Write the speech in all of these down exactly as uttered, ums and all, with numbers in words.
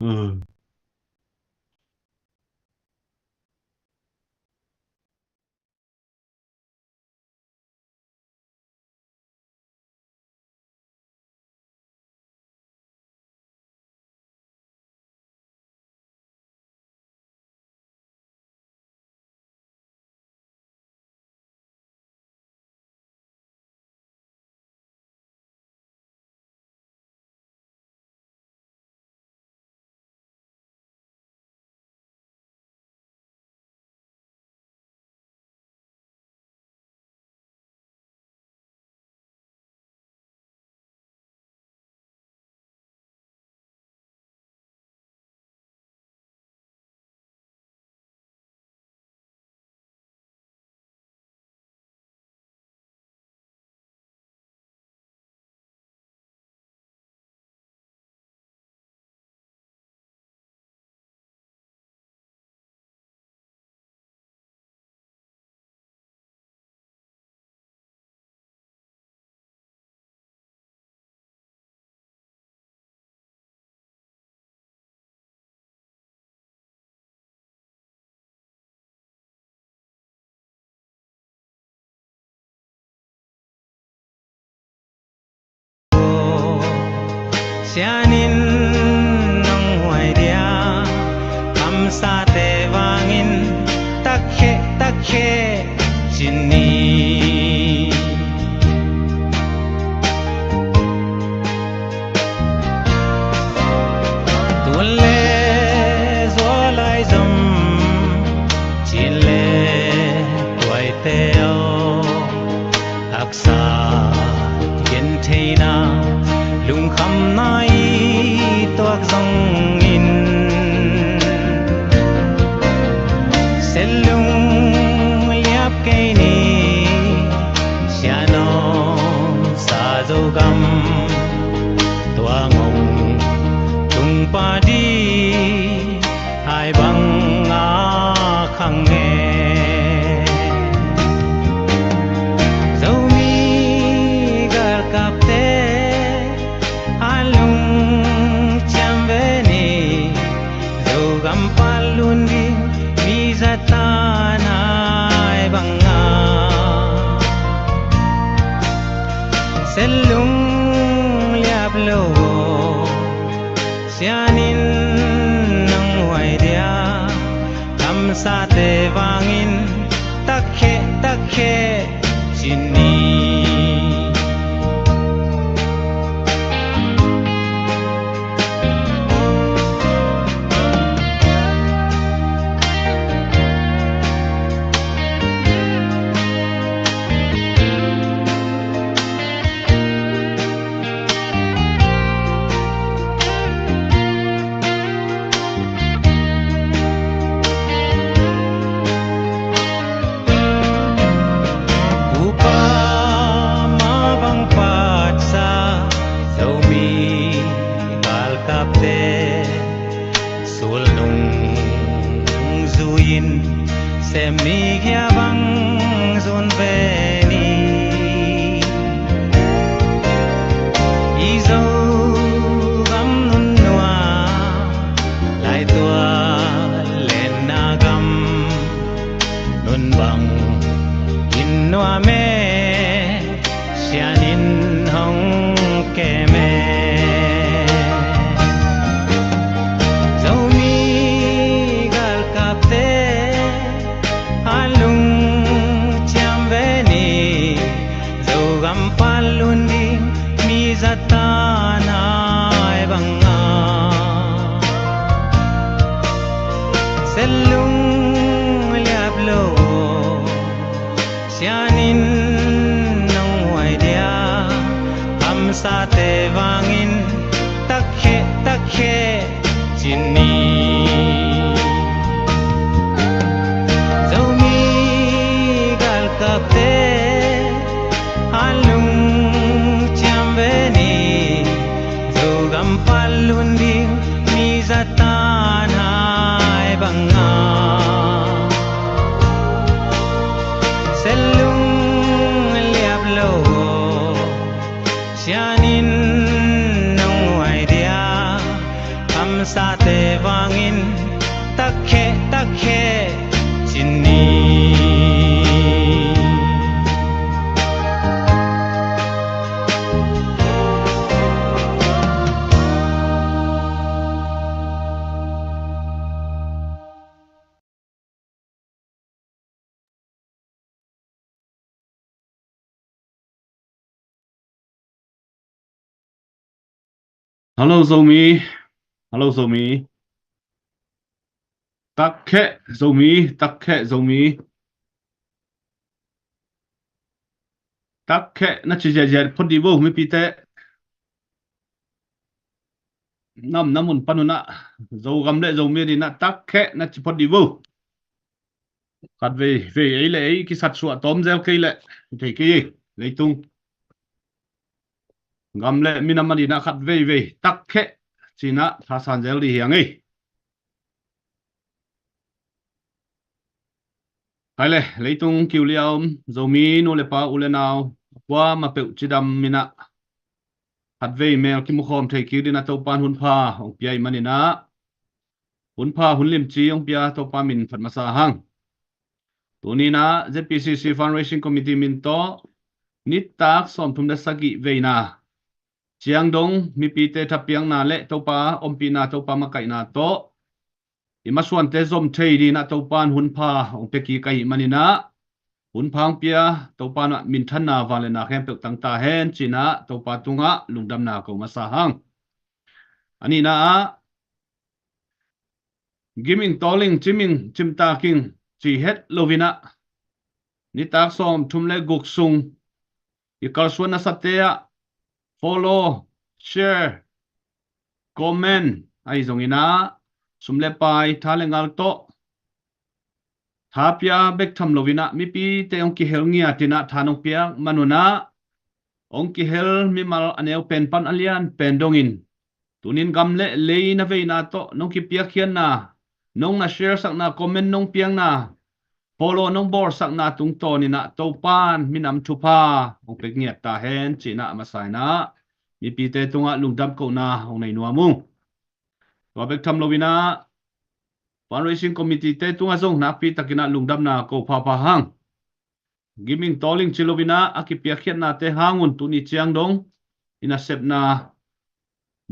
Mm. Sianin nong huai dia, kamsate vangin takkhe, takkhe ci ni. Tun le zual lai zom, cin le tuaite aw, haksa gentheina, lungkhamna i tuak zongin, Sellung liap kei ni, Sianom sa Zogam, tua ngong tung padi hai bang a khang e. Zomi galkapte a lungciam ve ni, Zogam pan lun ding mi zatan hai bang a, Sellung liap lo aw, Sianin nong huai dia, kamsate vangin takkhe, takkhe ci ni. Upa ma bang patsa, Zomi galkapte sulnung zui-in, sem ni, gia bang zun ve ni. I Zogam nunnua, laitual lenna gam, nun bang in nuam e, Sianin hong kem e. Zomi galkapte a lungciam ve ni, Zogam pan lun ding mi zatan hai bang a, Sellung liap lo aw, Sianin nong huai dia, kamsate vangin takkhe, takkhe ci ni. Zomi galkapte a lungciam ve ni, Zogam pan lun ding mi zatan hai bang a, Sellung liap lo aw, Sianin nong huai dia, kamsate Hello Zomi. Hello Zomi. Takkheh Zomi, takkheh Zomi. Takkheh na ci ziahziah phot dih vo, mipite. Nam na mun panun ah Zogam le Zomi adingin ah takkheh na ci phot dih vo. Khat veivei ei le ei kisatsuah tawm zel kei leh thei kei ei. Leitung gam le minam adingin ah khat veivei takkheh ci-in ah thasan zel dih hi hang ei. Hai le, leitung kiulia om Zomi nu le pa, u le nau, kuamah peuh cidam in ah khat vei mel kimukhawm thei kik dingin ah Topa'n hun pha hong pia ahih manin ah, hun pha hun limci hong pia Topa min phat masa hang. Tuni-in ah Z P C C Fundraising Committee min tawh nitak sawmthum le sagih veina ciang dong mipite thapiakna le Topa ompihna, Topa makaihna tawh i masuante zom thei dingin ah Topa'n hun pha hong pia kik ahih manin ah, hun pha hong pia Topa'n ah minthanna, vangliatna khempeuh tang ta hen ci-in ah Topa tungah lungdamna ko masa hang. A nihna ah, giming tawling, ciming cimtaking ci het loin ah, nitak sawmthum le guk sung i kalsuan nasate ah follow, share, comment ahi zongin ah sum le pai, tha le ngal tawh tha pia bek tham loin ah mipite hong kihel ngiat in ah tha nong piak manun ah, hong kihel mimal a neu pen pan a lian pen dongin tunin gam le lei na veina tawh nong kipiakkhiatna, nong na share sakna, comment nong piakna, follow nong bawlsakna tungtawnin ah Topa'n minam thupha hong pek ngiat ta hen ci-in ah a masa in ah mipite tungah lungdam kohna hong nei nuam ung. Tua bek tham loin ah Fundraising Committee te tungah zong nakpi takin ah lungdamna ko phapha hang. Giming tawling ci loin ah a kipiakkhiatnate hang un tuni ciang dong i nasepna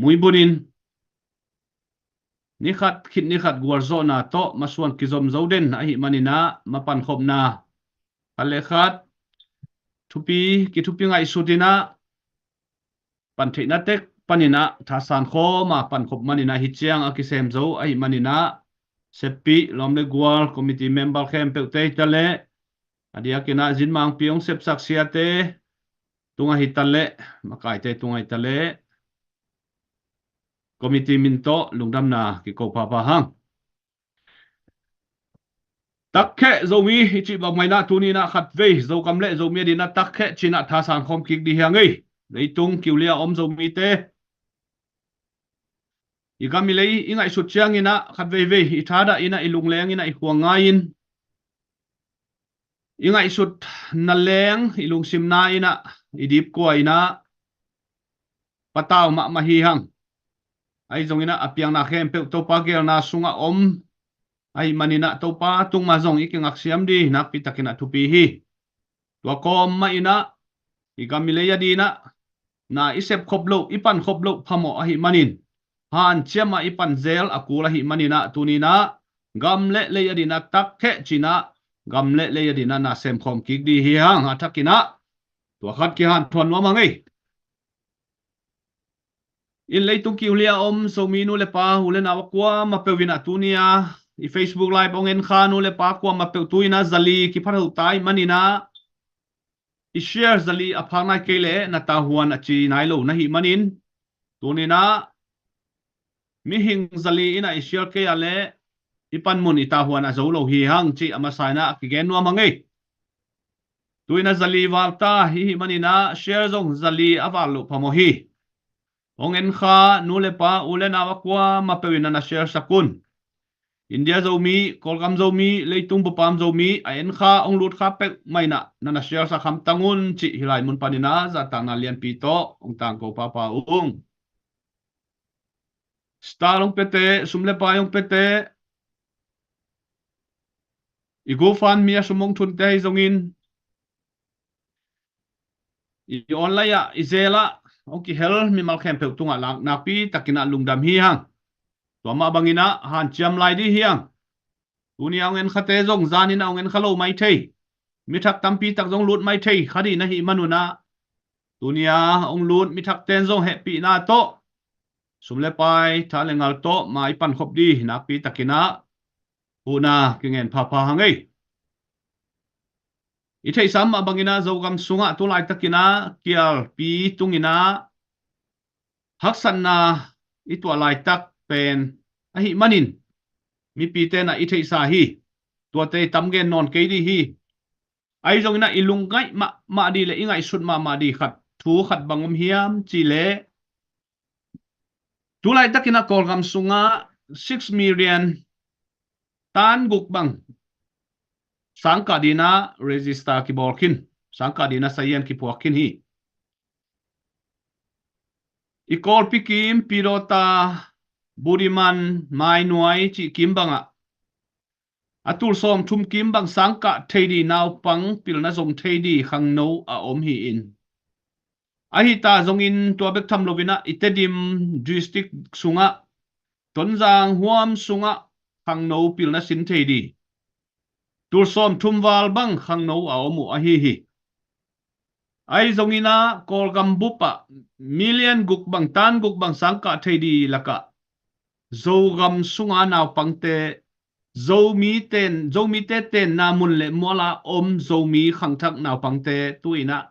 muibun in ni khat khit ni khat gualzawhna tawh masuan kizom zo den ahih manin ah mapankhopna, khat le khat thupi, kithupi ngaihsut in ah pan theihna tek panin ah thasan khawm a pankhop manin ah hih ciang a kisem zo ahih manin ah seppih, lawm le gual, committee member khempeuhte hi ta leh, a diakin ah zinmangpi hong sepsak siate tungah hi ta leh, makaite tungah hi ta leh, committee min tawh lungdamna kiko phapha hang. Takkheh Zomi i cih bang mah in ah tuni-in ah khat vei Zogam le Zomi adingin ah takkheh ci-in ah thasan khawm kik dih hi hang ei. Leitung kiulia om Zomite, i gam i lei i ngaihsut ciangin ah khat veivei i thadah in ah, i lungleng in ah, i khuang ngai-in i ngaihsutna leng i lungsim na-in ah, i dipkua in ah patau mahmah hi hang. Ahi zongin ah a piakna khempeuh Topa geelna sungah om ahih manin ah Topa tung mah zong i kingaksiam dih nakpi takin ah thupi hi. Tua kawm mah in ah i gam i lei adingin ah na i sep khop loh, i pan khop loh phamawh ahih manin, hanciam ah i pan zel a kul ahih manin ah tuni-in ah gam le lei adingin ah takkheh ci-in ah gam le lei adingin ah na sem khawm kik dih hi hang. A thakin ah tua khat kihanthawn nuam hang ei. In leitung kiulia om Zomi nu le pa, u le nau a kuamah peuh in ah tuni-a i Facebook Live hong en kha nu le pa kuamah peuh tu-in ah zali kiphat ho ta ahih manin ah i share zali a phak nai kei leh na tavuan a ci nai lo na hih manin, tuni-in ah mihing zali in ah i share kei a leh i panmun, i tavuan a zo lo hi hang cih a masa in ah a kigen nuam hang ei. Tu-in ah zali val ta hi hih manin ah share zong zali a val loh phamawh hi. Hong en kha nu le pa, u le nau a kuamah peuh in ah na share sak un. India Zomi, Kawlgam Zomi, leitung bup a om Zomi a en kha, hong lut kha peuhmah in ah na na share sak hamtang un cih hih lai mun panin ah zahtakna lianpi tawh hong tangko phapha ung. Star hong piate, sum le pai hong piate, i GoFundMe a sum hong thunte ahi zongin, i online ah, i zel ah hong kihel mimal khempeuh tungah lak nakpi takin ah lungdam hi hang. Tua mah bangin ah hanciam lai dih hi hang. Tuni-a hong en khate zong zanin ah hong en kha lo mai thei, mi thak tampi tak zong lut mai thei kha dih na hih manun ah, tuni-a hong lut mi thakte in zong hehpihna tawh sum le pai, tha le ngal tawh ma i pankhop ding nakpi takin ah huhna kingen phapha hang ei. I theihsa mah bangin ah Zogam sungah tu laitakin ah kialpi tungin ah haksatna i tuah laitak pen ahih manin mipite in ah i theihsa hi. Tuate i tam gen nawn kei ding hi. Ahi zongin ah i lungngaih mahmah ding le i ngaihsut mahmah ding khat, thu khat bang om hiam cih leh, tu laitakin ah Kawlgam sungah six million tan guk bang sangkah dingin ah register kibawl khin, sangkah dingin ah sayan kiphuak khin hi. I Kawlpi kim, Pidawta, Budiman, Mainuai cih kim bangah a tul sawmthum kim bang sangkah thei ding naupang pilna zong thei ding khangno a om hi in, ahi ta zongin tua bek tham loin ah i Tedim district sungah Tonzang huam sungah khangno pilna sin thei ding tul sawmthum val bang khangno a om uh ahi hi. Ahi zongin ah Kawlgam bup ah million guk bang, tan guk bang sangkah thei ding lakah Zogam sunga naupangte, Zomite, Zomite tenna mun le mual ah om Zomi khangthak naupangte tu-in ah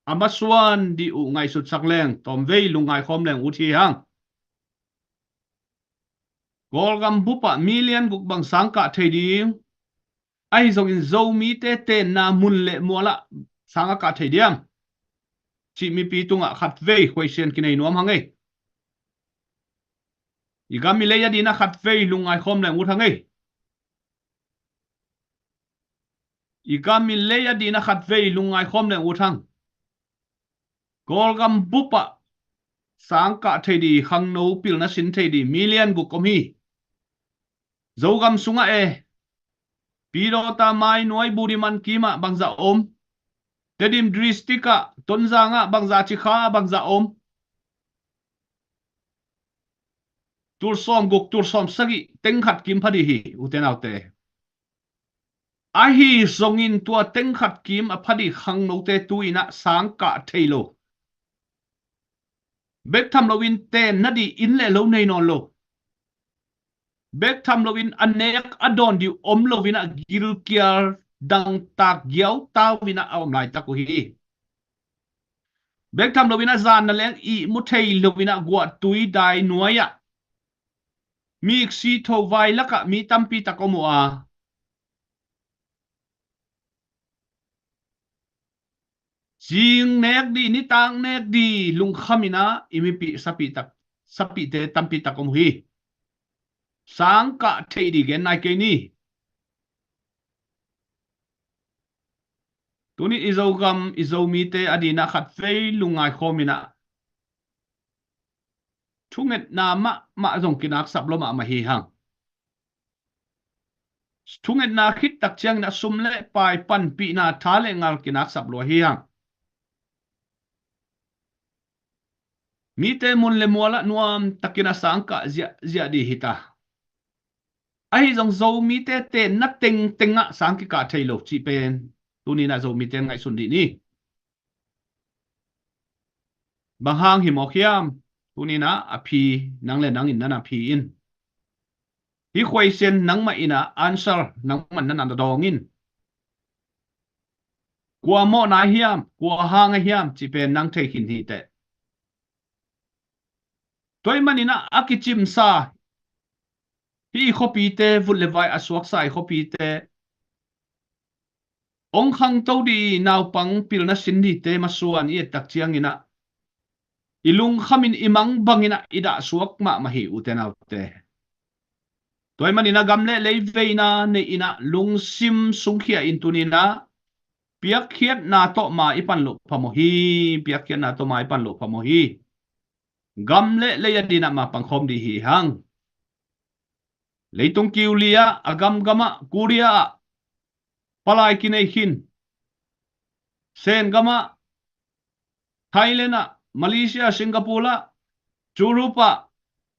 a masuan ding uh ngaihsutsak leng, tawmvei lungngai khawm leng ut hi hang. Kawlgam bup ah million guk bang sangkah thei ding, ahi zongin Zomite tenna mun le mual ah sang a kah thei diam cih mipi tungah khatvei question kinei nuam hang ei. I gam i lei a dingin ah khatvei lungngai khawm leng ut hang ei. I gam i lei a dingin ah khatvei lungngai khawm leng ut hang. Kawlgam bup ah sangkah thei ding, khangno pilna sin thei ding million guk om hi. Zogam sungah e, Pidawta, Mainuai, Budiman kim ah bangzah om? Tedim district ah, Tonzang ah bangzah, Cikha ah bangzah om? Tul sawmguk, tul sawmsagih teng khat kim pha ding hi, ute naute. Ahi zongin tua teng khat kim a pha ding khangnote tu-in ah sangkah thei lo. Bek tham loin tenna ding inn le lo nei nawn lo. Bek tham loin a nek a dawn ding om loin ah gilkial dangtak giautau in ah a om laitak uh hi. Bek tham loin ah zan na leng ihmu thei loin ah guahtui dai nuai ah, miksi tho vai lakah mi tampi tak om uh a, zing nek ding, nitak nek ding lungkham in ah i mipi sapih tak, sapihte tampi tak om uh hi. Sangkah thei ding gen nai kei ni. Tuni i Zogam, i Zomite a dingin ah khatvei lungngai khawm in ah thungetna mahmah zong kinaksap lua mahmah hi hang. Thungetna khit tak ciangin ah sum le pai, panpihna, tha le ngal kinaksap lua hi hang. Mite mun le mual ah nuam takin a sangkah ziahziah ding hi ta. Ahi zong Zomite tenna tengteng ah sang kikah thei lo cih pen tuni-in ah Zomite ngaihsun dih ni. Bang hang hi mawk hiam? Tuni-in ah a phi, nang le nang in nan a phi in. Hih question nangmah in ah answer nangmah nan a dawng in. Kua mawhna hiam, kua hang a hiam cih pen nang thei khin hi teh. Tua ahih manin ah a kicimsa hih i khuapite, vut le vai a suaksa i khuapite, hong khangto ding naupang pilna sin dingte masuan i et tak ciangin ah i lungkham in i mang bangin ah i dahsuak mahmah hi, ute naute. Tua ahih manin ah gam le lei veina nei in ah lungsim sungkhia in tuni-in ah piakkhiatna tawh ma i pan loh phamawh hi. Piakkhiatna tawh ma i pan loh phamawh hi. Gam le lei a dingin ah ma pangkhawm ding hi hang. Leitung kiu li ah, a gamgam ah, Korea ah palai kinei khin, Sen gam ah, Thailand ah, Malaysia, Singapore ah, Europe ah,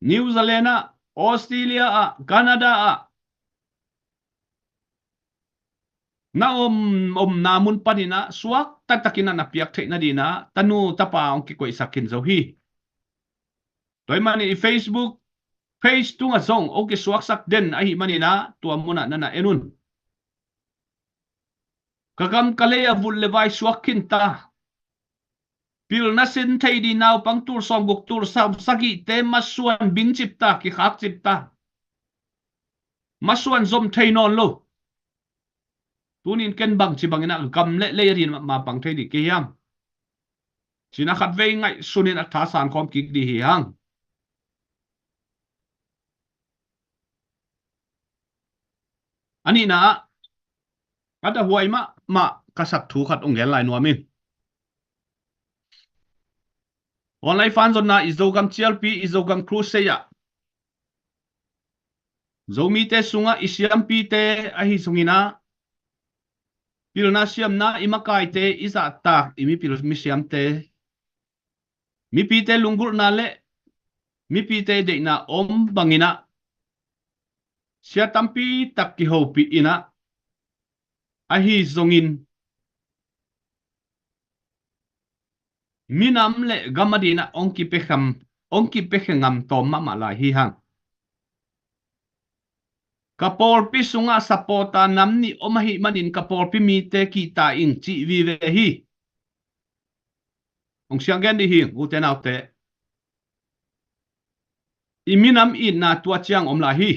New Zealand ah, Australia ah, Canada ah, na om omna mun panin ah suak taktakin ah na piak theih nadingin ah tanu tapa hong kikoihsak khin zo hi. Tua ahih manin i Facebook page tungah zong hong kisuaksak den ahih manin ah tua munah na na en un. Ka gam ka lei a vut le vai suak khin ta. Pilna sin thei ding naupang tul sawmguk tul sawmsagihte masuan bingcip ta, kikhakcip ta. Masuan zom thei nawn lo. Tunin ken bangci bangin ah gam le lei a ding mah pang thei ding kei hiam? Cih na khatvei ngaihsunin a thasan khawm kik ding hi hang. A nihna ah, a dahuai mahmah ka sak thu khat hong gen lai nuam ing. Online fanzonna i Zogam cialpi, i Zogam crusade ah Zomite sungah i siampite ahi zongin ah, pilna siamna i makaite, i zahtak i mipil misiamte, mipite lunggulhna le mipite deihna om bangin ah sia tampi tak kihopih in ah, ahi zongin minam le gam a ding ah hong kipia kham, hong kipia khia ngam tawm mahmah lai hi hang. Ka pawlpi sungah supporter nam nih om ahih manin ka pawlpi mite kihta ing cih vive hi. Hong siang gen dih hi, ute naute. I minam itna tua ciang om lai hi.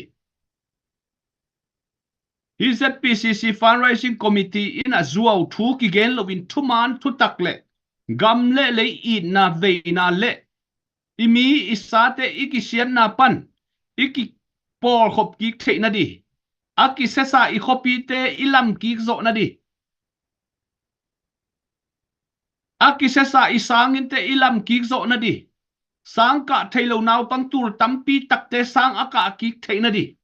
Hih Z P C C Fundraising Committee in a zuau thu kigen loin thuman thutak le gam le lei itna veina le i mi i sate i kisiatna pan i kipawlkhop kik theih nading, a kisiasa i khuapite i lam kik zawh nading, a kisiasa i sanginnte i lam kik zawh nading, sang kah thei lo naupang tul tampi takte sang a kah kik theih nading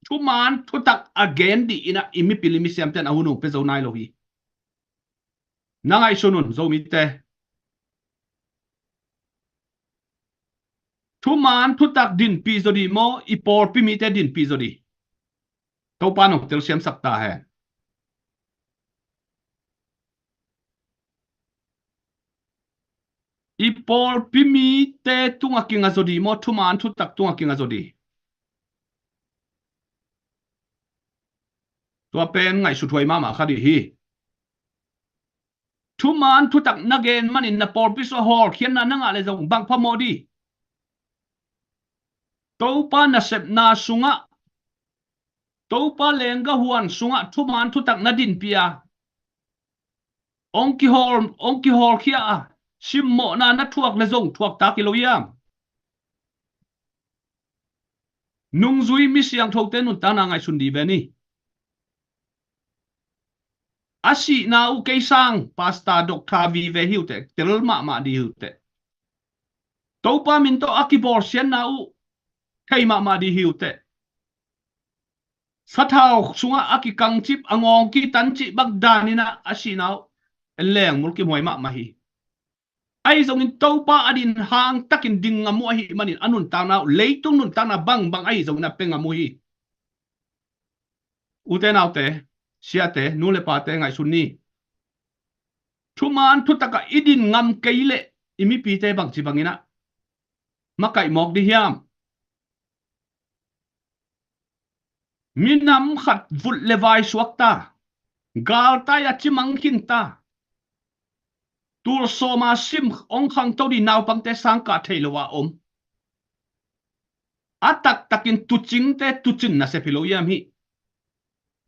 thuman thutak a gen dih in ah i mipil i misiamte in a hun hong pia zo nai lo hi. Na ngaihsun un, Zomite. Thuman thutak dinpih zaw dih maw, i pawlpi mite dinpih zaw dih? Topa in hong telsiamsak ta hen. I pawlpi mite tungah kinga zaw dih maw, thuman thutak tungah kinga zaw dih? Tua pen ngaihsut huai mahmah kha dih hi. Thuman thutak na gen manin na pawlpi sungah hawlkhiatna na ngah leh zong bang phamawh dih? Topa nasepna sungah, Topa lenggah huan sungah thuman thutak na dinpih a, hong kihawl, hong kihawlkhia a, simmawhna na thuak leh zong thuak tak hi lo hiam? Nungzui mi siangthote nuntakna ngaihsun dih ve ni. A sihna uh kei sang pastor, doctor vive hi uh teh, tel mahmah dih hi uh teh. Topa min tawh a kibawlsiatna uh thei mahmah dih hi uh teh. Sathau sungah a kikangcip, a ngawng kitan cih bang danin ah a sihna uh en leng mulkimhuai mahmah hi. Ahi zongin Topa adingin hangtakin ding ngam uh ahih manin a nuntakna uh, leitung nuntakna bangbang ahi zongin a pia ngam uh hi. Ute naute, siate, nu le pate ngaihsun ni. Thuman thutak ah i din ngam kei leh i mipite bangci bangin ah makaih mawk dih hiam? Minam khat vut le vai suak ta, galtai a cimang khin ta, tul sawm a sim hong khangto dih naupangte sang kah thei lo a om. A taktakin tuucingte tuucin nasep hi lo hiam hih?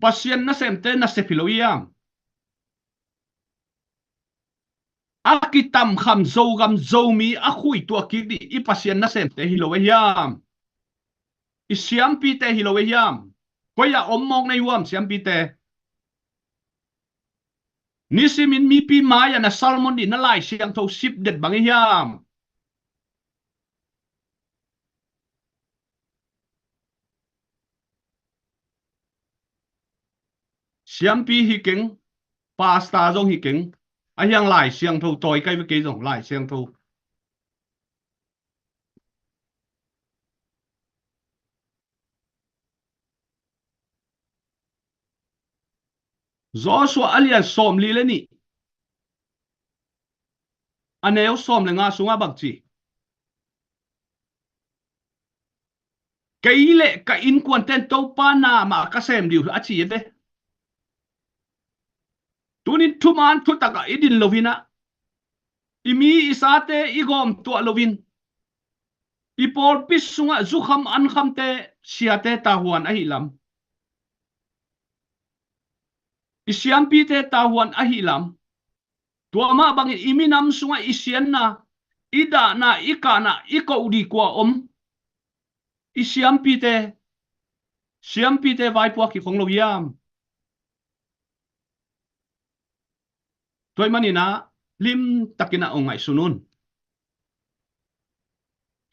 Pasian nasemte nasep hi lo hiam? A kitamkham Zogam Zomi a khuituah kik dih i Pasian nasemte hi lo e hiam? I siampite hi lo e hiam? Koi ah om mawk na hi uh hiam siampite? Nisimin mipi mai-ah na sermon dih, na Lai Siangtho sip det bang e hiam? Siampi hi keng, pastor zong hi keng, a hiang Lai Siangtho tawi kai ve kei zong, Lai Siangtho. Joshua a lian sawmli le nih, a neu sawm le nga sungah bang ci? Kei le ka innkuante'n Topa na mah ka sem dih uh a ci e ve. Tunin thuman thutak ah i din lo hi-in ah, i mi i sate i gawm tuah loin, i pawlpi sungah zukham ankhamte siate tavuan ahi lam, i siampite tavuan ahi lam, tua mah bangin i minam sungah i sianna, i dahna, i kahna, i koh ding kua om? I siampite, siampite vaipuak hi khong lo hiam? Tua ahih manin ah limtakin ah hong ngaihsun un.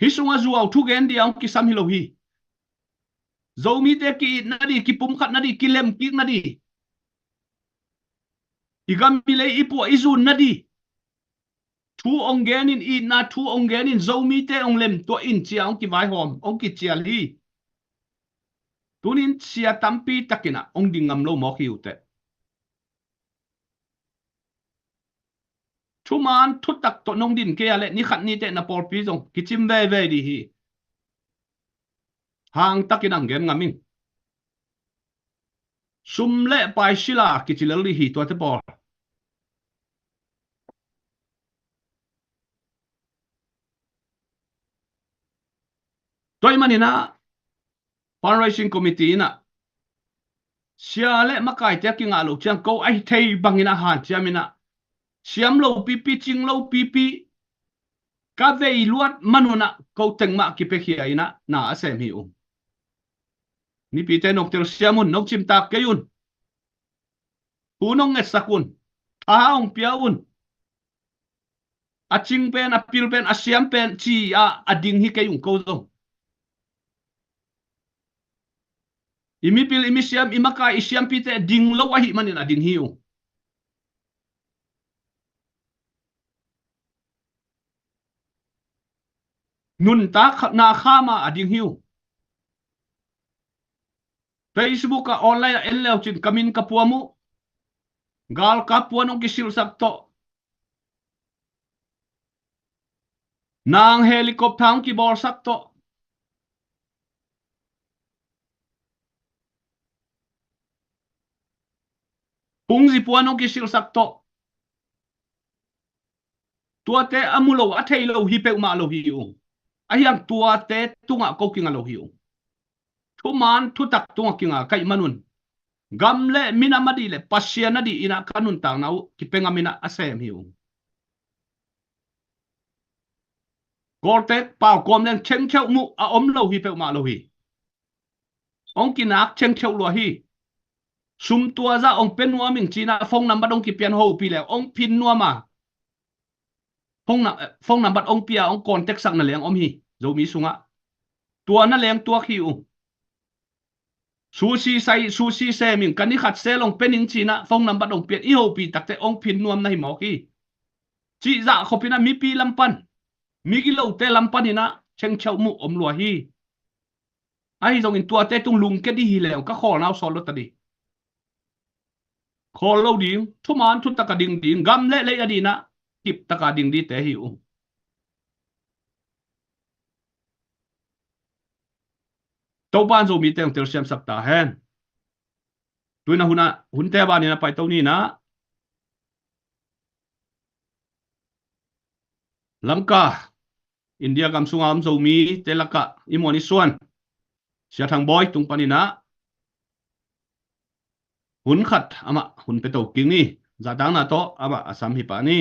Hih sungah zuau thugen ding a hong kisam hi lo hi. Zomite ki-itna ding, kipumkhatna ding, kilemkikna ding, i gam i lei i puah i zunna ding thu hong genin, itna thu hong genin, Zomite hong lemtuah in ci-a hong kivaihawm, hong kicial hi. Tunin sia tampi takin ah hong ding ngam lo mawk hi uh teh. Thuman thutak tawh nong din kei a leh ni khat ni teh na pawlpi zong kicim veivei ding hi. Hang takin hong gen ngam ing. Sum le pai sila kici lel ding hi tuate pawl. Tua ahih manin ah Fundraising Committee in ah sia le makaite a kingah loh ciang ko a thei bangin ah hanciam in ah, siam lo pipi, cing lo pipi, ka vei luat man un ah ko teng mah kipiakhia in ah na a sem hi uh. Mipite nong telsiam un, nong cimtak kei un. Thu nong ngetsak un. Tha hong pia un. A cing pen, a pil pen, a siam pen ci-a a ding hi kei ung ko zong. I mipil, i misiam, i makai, i siampite ding lo ahih manin a ding hi ung. Nuntakna kham a a ding hi ung. Facebook ah, online ah en leu cin ka min ka puam uh. Galkap puan hong kisilhsak tawh, nang helicopter hong kibawlsak tawh, phungzi puan hong kisilhsak tawh, tuate a mu lo, a thei lo hi peuhmah lo hi ung. Ahi hang tuate tungah ko kinga lo hi ung. Thuman thutak tungah kinga ka hih man un, gam le minam a dih le Pasian a dih in ah ka nuntakna uh kipia ngam in ah a sem hi ung. Kawlte pau kawm leng chengcheuh muh a om lo hi peuhmah lo hi. Hong kinak chengcheuh lua hi. Sum tua zah hong pia nuam ing ci-in ah phone number hong kipia in hopih leh hong phin nuam a, phone num-, eh, phone number hong pia, hong contact sak na leng om hi Zomi sungah. Tua na leng tuak hi uh. Sushi sai, sushi sem ing, ka ni khat sel hong pia ning ci-in ah phone number hong pia in i hopih tak teh hong phin nuam na hi mawk hi. Cih zah khop in ah mipi lam pan, migilote lam pan in ah chengcheuh muh om lua hi. Ahi zongin tuate tung lungkia ding hi leh ka khawlna uh sawt lo ta ding. Khawl lo ding, thuman thutak a ding ding, gam le lei a dih in ah kiptak a ding dingte hi uh. Topa'n Zomite hong telsiamsak ta hen. Tu-in ah hun ah, hunte a ban in ah paito ni in ah, Lamka, India gam sunga om Zomite lakah i muan i suan Sia Thang Bawi tung pan in ah hun khat amah hun pia to kik ni. Zahtakna tawh amah a sam hi pah ni.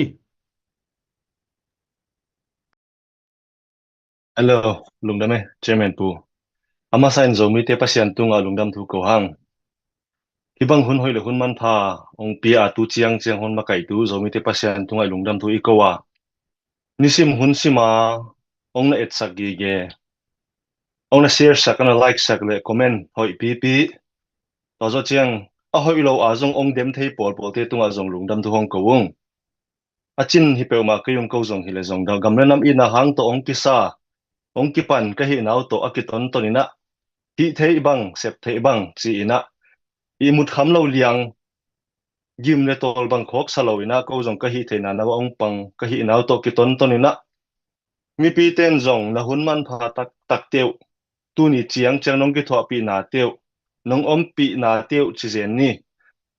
Hello, lungdam e, Chairman Pu. A masa in Zomite Pasian tungah lungdam thu ko hang. Hih bang hun hoih le hun manpha hong pia a, tu ciangciang hun makaihtu Zomite Pasian tungah i lungdam thu i ko a, nisim hun sim a hong na etsak gige, hong na share sak, hong na like sak le comment hoih pipi, tua zawh ciang a hoih lo a zong hong dem thei pawlpawlte tungah zong lungdam thu hong ko ung. A cin hi peuhmah kei ung, ko zong hi le zong, gam le nam itna hang tawh hong kisa, hong kipan ka hihna uh tawh a kitonton in ah, hih theih bang, sep theih bang ci-in ah, ihmut kham lo liang, gim le tawl bang khawksa lo in ah, ko zong ka hih theihna na hong pang ka hihna uh tawh kitonton in ah, mipite in zong na hun manpha taktakte uh tuni ciangciang nong kithuahpihna teuh, nong ompihna teuh ci zen ni.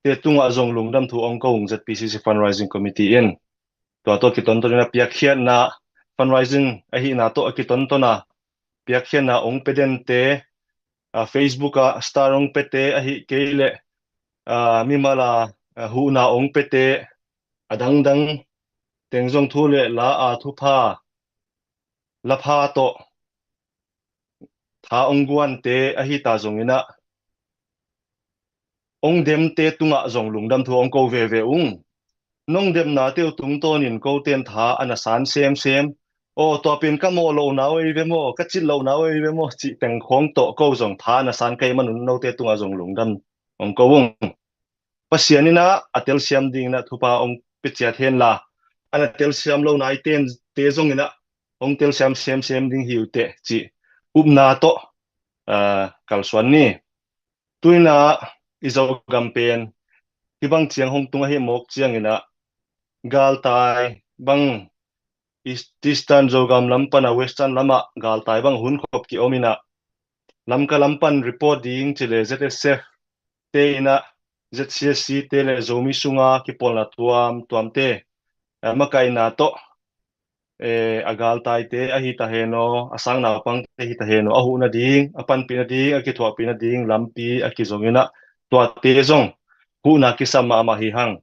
Te tungah zong lungdam thu ong ko ung, Z P C C Fundraising Committee in. Tua tawh kitonton in a piakkhiatna, fundraising ahihna tawh a kitonton a piakkhiatna ong pe dente, a, Facebook ah star ong pete ahi kei leh, a, mimal a, a, huhna ong pete, a dangdang teng zong thu le la a thupha, lapha tawh tha ong guante ahi ta zongin ah, ong demte tungah zong lungdam thu ong ko veve ung. Nong demna teuh tungtawnin koten tha a na san semsem. Aw, tua pen ka mawh lohna uh ei ve maw, ka cit lohna uh ei ve maw, cih teng khawng tawh ko zong tha a na san ka hih manun note tungah zong lungdam ong ko ung. Pasian in ah a telsiam dingin ah thupha ong pia ciat hen la, a na telsiam lo naite zongin ah ong telsiam semsem ding hi uh teh cih upna tawh, aa, kalsuan ni. Tu in ah i Zogam pen hih bang ciang hong tung ahih mawk ciangin ah galtai bang East-, Eastern Zogam lam pan a Western lamah galtai bang hun khop ki-om in ah Lamka lam pan report ding ci le Z S F te in ah Z C S C te le Zomi sunga kipawlna tuamtuamte, eh, makaihna tawh, eh, a galtaite ahi ta hen aw, a sang naupangte ahi ta hen aw, a huhna ding, a panpihna ding, a kithuahpihna ding lampi a kizong in ah tuate zong huhna kisam mahmah hi hang.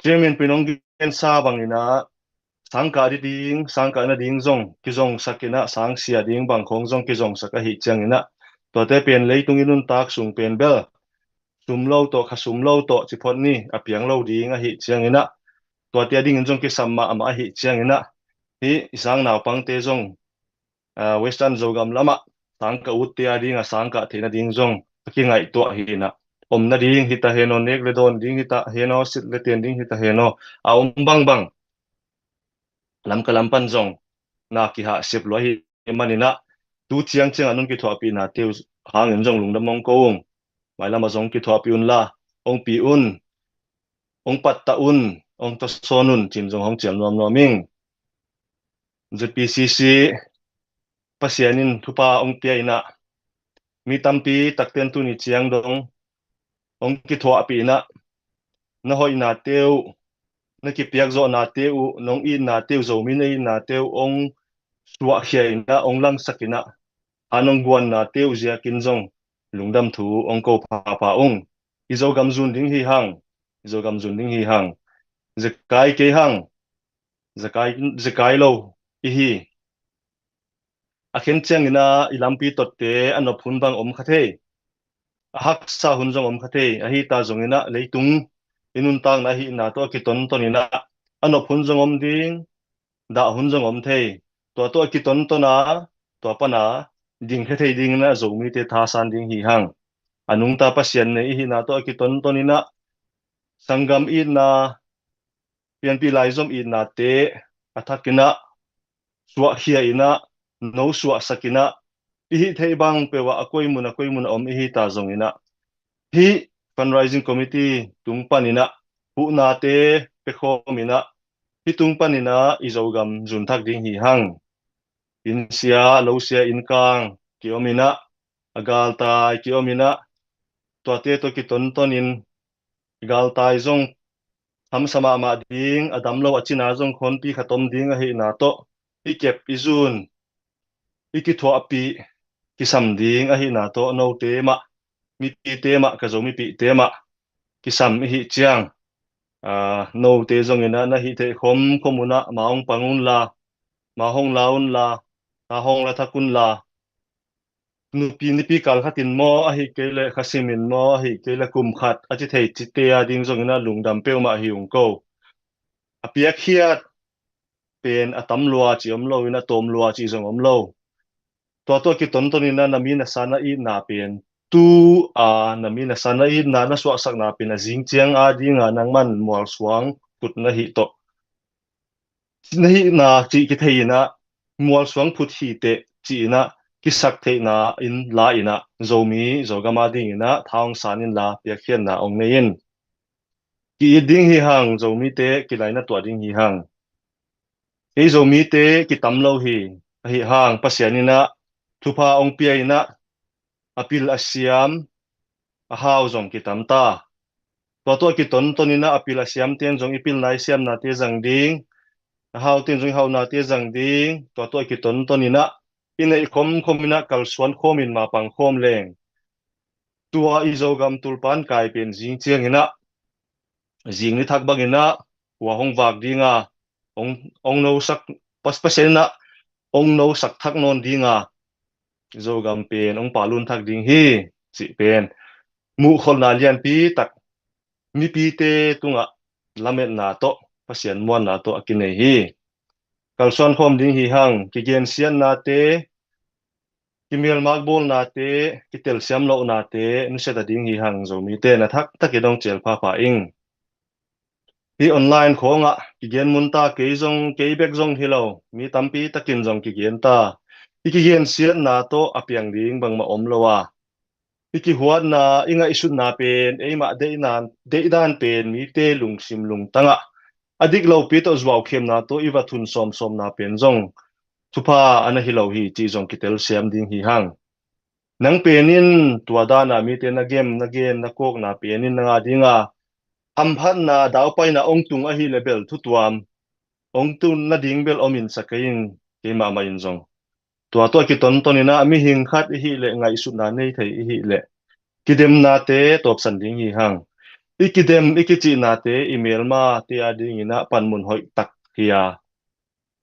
Chairman pi nong gensa bangin ah sangkah ding, sangkah nading zong kizongsak in ah sangsia ding bang khawng zong kizongsak ahih ciangin ah tuate pen leitung i nuntak sung pen bel sum lo tawh, kha sum lo tawh ci phot ni, a piang lo ding ahih ciangin ah tuate a dingin zong kisam mahmah ahih ciangin ah hih i sang naupangte zong, aa, Western Zogam lamah sangkah utte a ding a sangkah theihna ding zong a kingaihtuah hi in ah, om nading hi ta hen aw, nek le dawn ding hi ta hen aw, sit le ten ding hi ta hen aw, a om bangbang Lamka lam pan zong na kihahsep lua hi manin ah tu ciangciang a nong kithuahpihna teuh hangin zong lungdam ong ko ung. Mailam ah zong kithuahpih unla, ong pi un, ong pattah un, ong tawsawn un cin zong hong cial nuamnuam ing. Z P C C Pasian in thupha ong pia in ah mi tampi takten tuni ciang dong ong kithuahpih in ah na hoihnate uh, na kipiakzawhnate uh, nong itnate uh, Zomi na itnate uh ong suahkhia in ah, ong langsak in ah, a nong guannate uh ziakin zong lungdam thu ong ko phapha ung. I Zogam zun ding hi hang, i Zogam zun ding hi hang. Zekai kei hang, zekai, zekai lo i hi. A khen ciangin ah i lampi totte a nop hun bang om kha thei, a haksa hun zong om kha thei. Ahi ta zongin ah leitung i nuntakna ahihna tawh a kitonton in ah a nop hun zong om ding, dah hun zong om thei. Tua tawh a kitonton a, tua pan a ding kha thei dingin ah Zomite thasan ding hi hang. A nungta Pasian nei ihihna tawh a kitonton in ah sanggam itna, pianpih laizom itnate a thak in ah suahkhia in ah, no suahsak in ah, i hih theih bang peuh ah a koi mun a koi mun a om i hi ta zongin ah hih Fundraising Committee tung panin ah huhnate pia khawm in ah hih tung panin ah i Zogam zun thak ding hi hang. Inn sia, lo sia, inn kang ki-om in ah, a galtai ki-om in ah, tuate tawh kitonton in galtai zong hamsa mahmah ding, a dam lo a cina zong khawnpi khat om ding ahihna tawh i kep i zun, i kithuahpih kisam ding ahihna tawh note mah, mipite mah, ka Zomipihte mah kisam i hih ciang, aa, note zongin ah na hih theih khomkhom un ah ma hong pang unla, ma hong la unla, tha hong la thak unla, nupi nipi kal khatin maw, ahi kei leh kha simin maw, ahi kei leh kum khat a ci thei cite a ding zongin ah lungdam peuhmah hi ung ko. A piakkhiat pen a tam lua ci om lo in a tawm lua ci zong om lo. Tua tawh kitonton in ah na mi na sa na itna pen tu a na mi na sa na itna na suahsakna pen a zing ciang a ding a nangman mualsuang phut na hih tawh na hihna cih kithei in ah mualsuang phut hi teh ci in ah kisak theihna in la in ah Zomi Zogam a ding in ah tha hong san inla piakkhiatna hong nei in. Ki-it ding hi hang, Zomite kilaina tuah ding hi hang. Ei Zomite kitam lo hi, ahi hang Pasian in ah thupha hong pia in ah, a pil a siam a hau zong kitam ta. Tua tawh a kitonton in ah a pil a siamte in zong i pilna i siamnate zang ding, a haute in zong i haunate zang ding. Tua tawh a kitonton in ah i neih khomkhom in ah kalsuan khawm in mapang khawm leng, tua i Zogam tulpan kai pen zing ciangin ah, zing ni thak bangin ah kua hong vak ding a, hong, hong nosak, Pas-, Pasian in ah hong nosak thak nawn ding a, Zogam pen hong palun thak ding hi, cih pen muhkholhna lianpi tak mipite tungah lametna tawh, Pasian muanna tawh a kinei hi. Kalsuan khawm ding hi hang, kigensiatnate, kimelmak bawlnate, kitelsiam lohnate nusia ta ding hi hang, Zomite na thak takin hong cial phapha ing. Hih online khawngah kigen mun ta, kei zong, kei bek zong hi lo, mi tampi takin zong kigen ta. I kigensiatna tawh a piang ding bangmah om lo a, i kihuatna, i ngaihsutna pen, eimah deihna, deihdan pen mite lungsim lungtangah a dik lopi tawh zuaukhemna tawh i va thun sawmsawmna pen zong thupha a na hi lo hi, cih zong kitelsiam ding hi hang. Nang pen in tua dana mite na gem, na gen, na kawkna pen in na ngah ding a, hamphatna, daupaina hong tung ahih leh bel thutuam hong tun nading bel om in sa kei in, keimah mah in zong. Tua tawh a kitonton in ah mihing khat i hih leh, ngaihsutna nei thei i hih leh, kidemnate tawpsan ding hi hang. I kidem, i kicihnate i melmate a dingin ah panmun hoih tak hi a,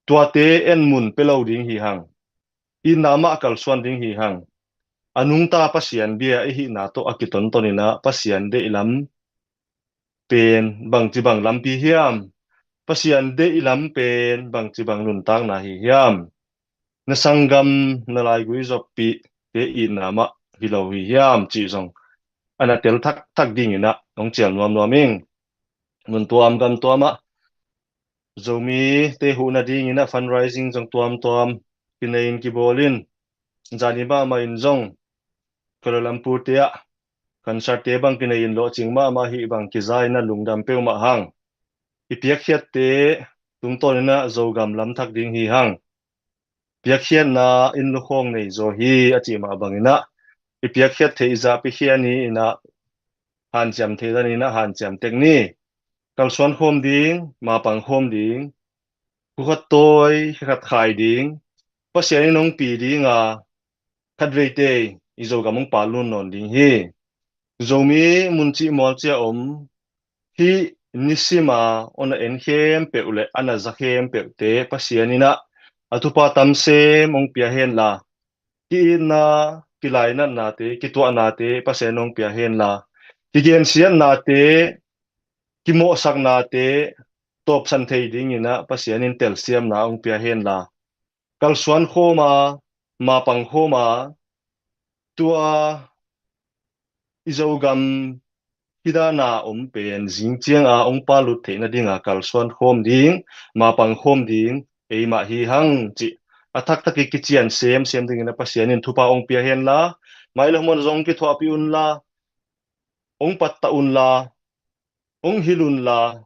tuate en mun pia lo ding hi hang. Itna mah kalsuan ding hi hang. A nungta Pasian bia i hihna tawh a kitonton in ah Pasian deih lam pen bangci bang lampi hiam? Pasian deih lam pen bangci bang nuntakna hi hiam? Na sanggam, na laigui zoppih te itna mah hi lo hi hiam, cih zong a na tel thakthak dingin ah hong cial nuamnuam ing. Mun tuam gam tuamah Zomite huhna dingin ah fundraising zong tuamtuam kinei in kibawl in, zani mahmah in zong Kuala Lumpur te ah concert te bang kinei in lawhcing mahmah hi bang kiza in ah lungdam peuhmah hang. I piakkhiatte tungtawn in ah Zogam lam thak ding hi hang. Piakkhiatna in lukhawng nei zaw hi a cih mah bangin ah, i piakkhiat theih zah piakhia ni in ah, hanciam theih dan in ah hanciam tek ni. Kalsuan khawm ding, mapang khawm ding, khukhat tawi, khakhat khai ding, Pasian in hong pi ding a, khatveite i Zogam hong palun nawn ding hi. Zomi muncih mualcia om, hih nisima hong na en khempeuh le a na za khempeuhte Pasian in ah a thupha tam sem hong pia henla, ki-itna, kilainatnate, kituahnate Pasian hong pia henla, kigensiatnate, kimawhsaknate tawpsan thei dingin ah Pasian in telsiamna hong pia henla, kalsuan khawm a, mapang khawm a, tua i Zogam hih dana om pen zing cianga hong palut theih nadinga kalsuan khawm ding, mapang khawm ding eimah hi hang, cih a thaktak i kician semsem dingin ah Pasian in thupha hong pia henla, mailam hun zong kithuahpih unla, hong pattah unla, hong hilh unla,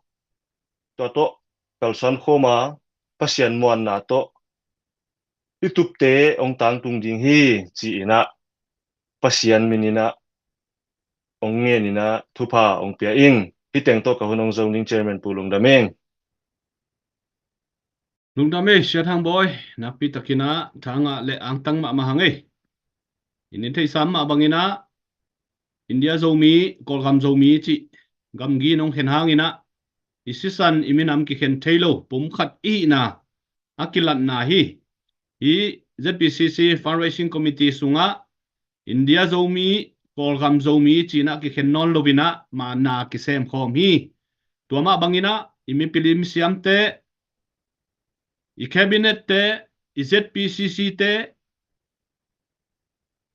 tua tawh kalsuan khawm a, Pasian muanna tawh i tupte hong tangtung ding hi, ci-in ah Pasian min in ah hong ngen in ah thupha hong pia ing. Hih teng tawh ka hun hong zong ding, Chairman Pu, lungdam ing. Lungdam ei, Sia Thang Bawi, nakpi takin ah thangah le angtang mahmah hang ei. In i theihsa mah bangin ah India Zomi, Kawlgam Zomi cih gamgi in hong khen hangin ah i sisan i minam kikhen thei lo pumkhat i hihna a kilatna hi. Hih Z P C C Fundraising Committee sungah India Zomi, Kawlgam Zomi ci-in ah kikhen nawn loin ah ma na kisem khawm hi. Tua mah bangin ah i mipil i misiamte, i cabinet te, i Z P C C te,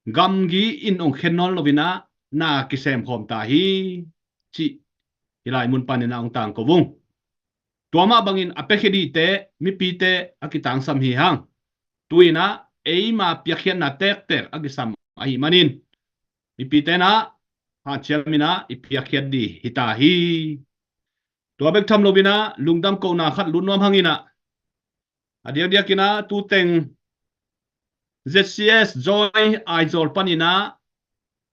gamgi in hong khen nawn loin ah na kisem khawm ta hi, cih hih lai mun panin ah hong tangko ung. Tua mah bangin a piakhia dingte, mipite a kitangsam hi hang. Tu-in ah eima piakkhiatna tektek a kisam ahih manin mipite in ah hanciam in ah i piakkhiat ding hi ta hi. Tua bek tham loin ah lungdam kohna khat lut nuam hangin ah, a diakdiakin ah tu teng Z C S Joy Aizawl panin ah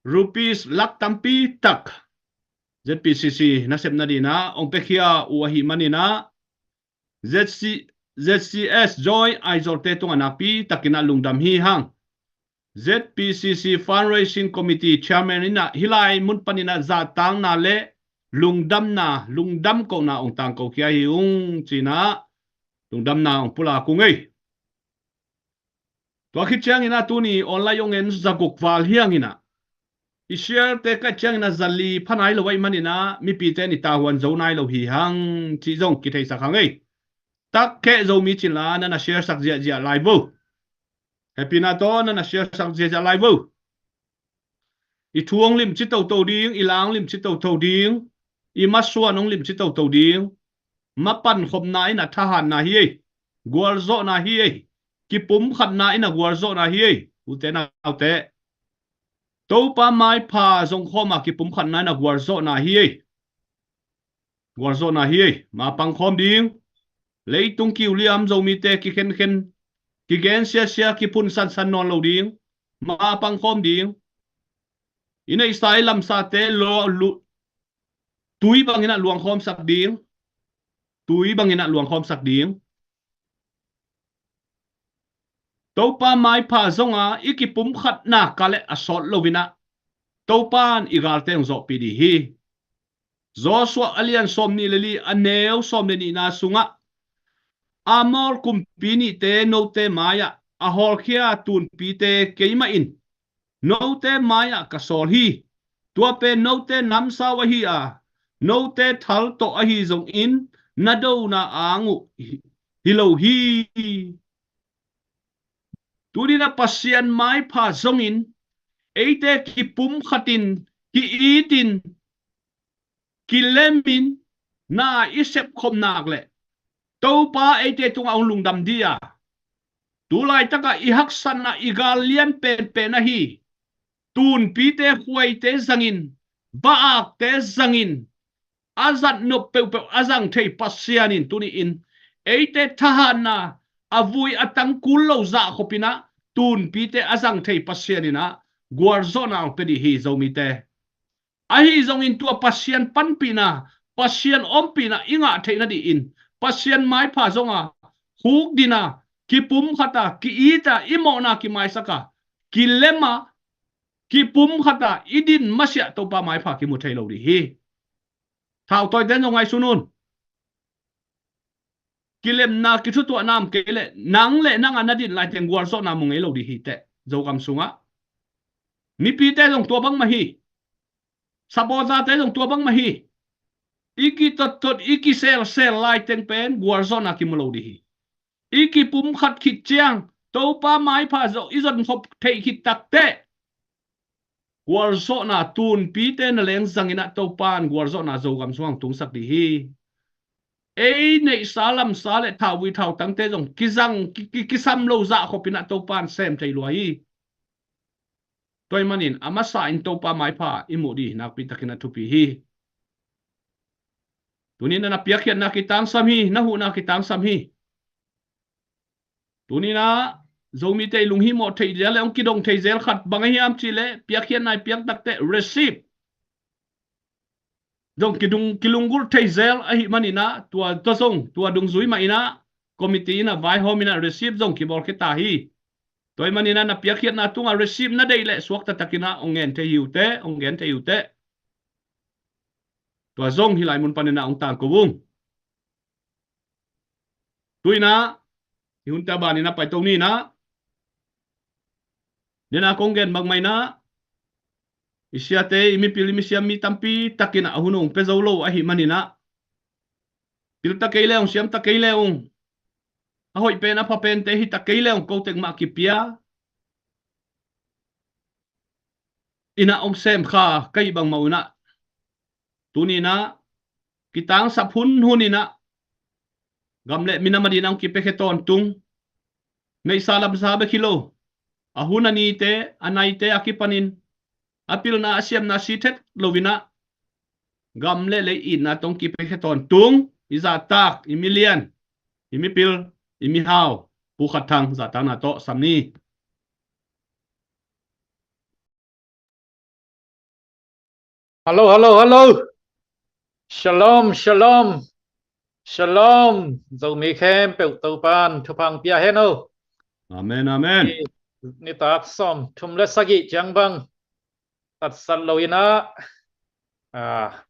rupees lak tampi tak Z P C C nasepna dingin ah hong piakhia uh ahih manin ah Z C, Z C S Joy Aizawl-te tungah nakpi takin ah lungdam hi hang. Z P C C Fundraising Committee Chairman in ah hih lai mun panin ah zahtakna le lungdamna, lungdam kohna hong tangko khia hi ung ci-in ah lungdamna hong pulak ung ei. Tua khit ciangin ah tuni online hong en zaguk val hi hangin ah i share-te ka hih ciangin ah zali pha nai lo ahih manin ah mipite in i tavuan zo nai lo hi hang cih zong kitheisak hang ei. Takheh Zomi ci-in la na na share sak ziahziah lai vo. Hehpihna tawh na na share sak ziahziah lai vo. I thu hong limci toto ding, i la hong limci toto ding, i masuan hong limci toto ding. Mapankhopna in ah thahatna hi ei, gualzawhna hi ei. Kipumkhatna in ah gualzawhna hi ei, ute naute. Topa maipha zong khawm a kipumkhatna in ah gualzawhna hi ei. Gualzawhna hi ei. Mapang khawm ding. Leitung kiuliam Zomite kikhenkhen, kigen siasia, kiphun sansan nawn lo ding. Mapang khawm ding. I neihsa i lamsate lo, lu, tui bangin ah luangkhawmsak ding. Tui bangin ah luangkhawmsak ding. Topa maipha zong a i kipumkhatna ka le a sawt lo-in ah Topa in i galte hong zawhpih ding hi. Joshua a lian sawmnih le li, a neu sawm le nihna sungah, Amor kumpi nihte note mai-ah a hawlkhia tunpite keimah in note mai-ah ka sawl hi. Tua pen note namsau ahi a, note thal tawh ahi zongin na dona ang uh hi, hi lo hi. Tuni-in ah Pasian maipha zongin eite kipumkhatin, ki-itin, kilemin na i sepkhop nak leh Topa eite tungah hong lungdam ding a, tu laitakah i haksatna, i gal lian penpen ahi tunpite, khuaite zangin, va-akte zangin, a zat nop peuhpeuh a zang thei Pasian in tuni-in eite thahatna, a vui a tangkul lo zahkhopin ah tunpite a zang thei Pasian in ah gualzawhna hong pia ding hi Zomite. Ahi zongin tua Pasian panpihna, Pasian ompihna i ngah theih nadingin Pasian maipha zong a khukdin a, kipumkhat a, ki-it a, i mawhna kimaisak a, kilem a, kipumkhat a i din masiah Topa maipha kimu thei lo ding hi. Thautawite zong ngaihsun un. Kilemna, kithutuahna om kei leh nang le nang a na din lai teng gualzawhna mu ngei lo ding hi teh Zogam sungah. Mipite zong tua bangmah hi. Supporter-te zong tua bangmah hi. I kitottot, i kiselsel lai teng pen gualzawhna kimu lo ding hi. I kipumkhat khit ciang Topa maipha zong i zonkhop theih khit takteh gualzawhna, tunpite na leng zangin ah Topa in gualzawhna Zogam sungah hong tungsak ding hi. Ei neihsa lamsa le thauvui thautangte zong kizang, ki, ki, kisam lo zahkhopin ah Topa in sem thei lua hi. Tua ahih manin a masa in Topa maipha i muh ding nakpi takin a thupi hi. Tuni-in ah na piakkhiatna kitangsam hi, na huhna kitangsam hi. Tuni-in ah Zomite i lunghimawh theih zel le hong kidong thei zel khat bang ahi hiam cih leh piakkhiatna i piak takteh receipt zong kidung, kilunggulh thei zel ahih manin ah tua, tua zong, tua dungzui mah in ah committee in ah vaihawm in ah receipt zong kibawlkhia ta hi. Tua ahih manin ah na piakkhiatna tungah receipt na deih leh suakta takin ah hong ngen thei hi uh teh, hong gen thei hi uh teh. Tua zong hih lai mun panin ah hong tangko ung. Tu-in ah i hunte a banin ah paito ni-in ah, nena kong gen bangmah in ah, i siate, i mipil, i misiam mi tampi takin ah a hun hong pia zo lo ahih manin ah, pil ta kei le ung, siam ta kei le ung, a hoih pen, a pha pente hi ta kei le ung, ko tek mah kipia in ah hong sem kha ka hih bangmah un ah, tuni-in ah kitangsap hunhun in ah gam le minam adingin ah hong kipiakhia tawntung, neihsa lamsa bek hi lo, a hun a nite, a naite a kipanin a pilna, a siamna si thet lo-in ah gam le lei itna tawh hong kipiakhia tawntung i zahtak, i milian, i mipil, i mihau Pu Khat Thang zahtakna tawh sam ni. Hallo, hallo, hallo. Shalom, shalom. Shalom. Zomi khempeuh Topan thupha pia hen aw. Amen, amen. Nitak sawm thum le sagih ciang bang tatsat lo in ah, ah,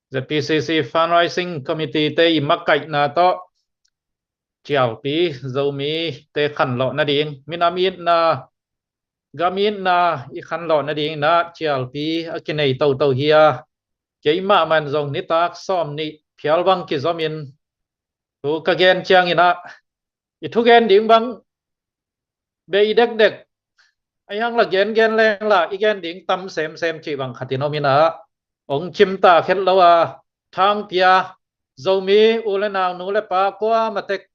Z P C C Fundraising Committee te i makaihna tawh cialpi Zomi te khanlawh nading, minam itna, gam itna i khanlawh nading in ah cialpi a kinei toto hi a, keimah man zong nitak sawm nih phial bang kizomin thu ka gen ciangin ah i thugen ding bang bei dekdek, a hiang la gengen leng la i gen ding tam semsem cih bang khatin om in ah, ong cimta khet lo a, thangpia Zomi u le nau, nu le pa kuamatek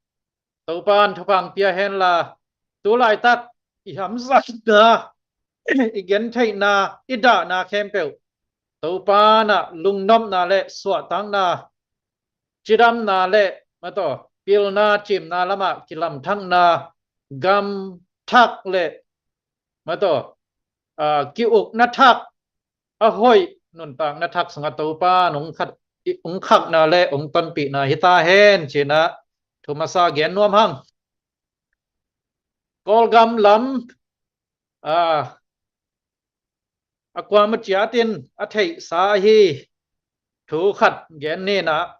Topan thupha pia hen la, tu laitak i hamsatna, i gentheihna, i dahna khempeuh Topan ah lungnopna le suahtakna, cidamna le, mataw, pilna cimna lamah kilamthakna, gam thak le, mataw, ah, ki-ukna thak, a hoih nuntakna thak sungah Topan ong khat, ong khakna le ong tonpihna hi ta hen ci-in ah thu masa gen nuam hang. Kawlgam lam, ah, a kuamah ciatin a theihsa ahi thu khat gen ni in ah,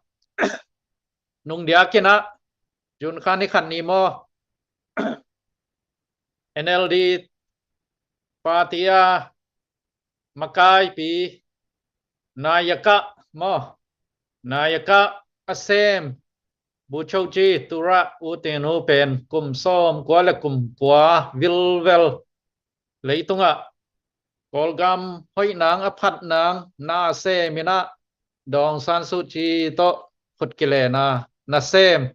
nung diakin ah, June kha ni khat ni maw, N L D party a makaipi, nayaka maw, nayaka a sem Bogyoke Tura U Thant pen kum sawmkua le kum kua vilvel leitungah Kawlgam hoih nang a phat nang na sem in ah, Daw Aung San Suu Kyi tawh khut kilenna na sem,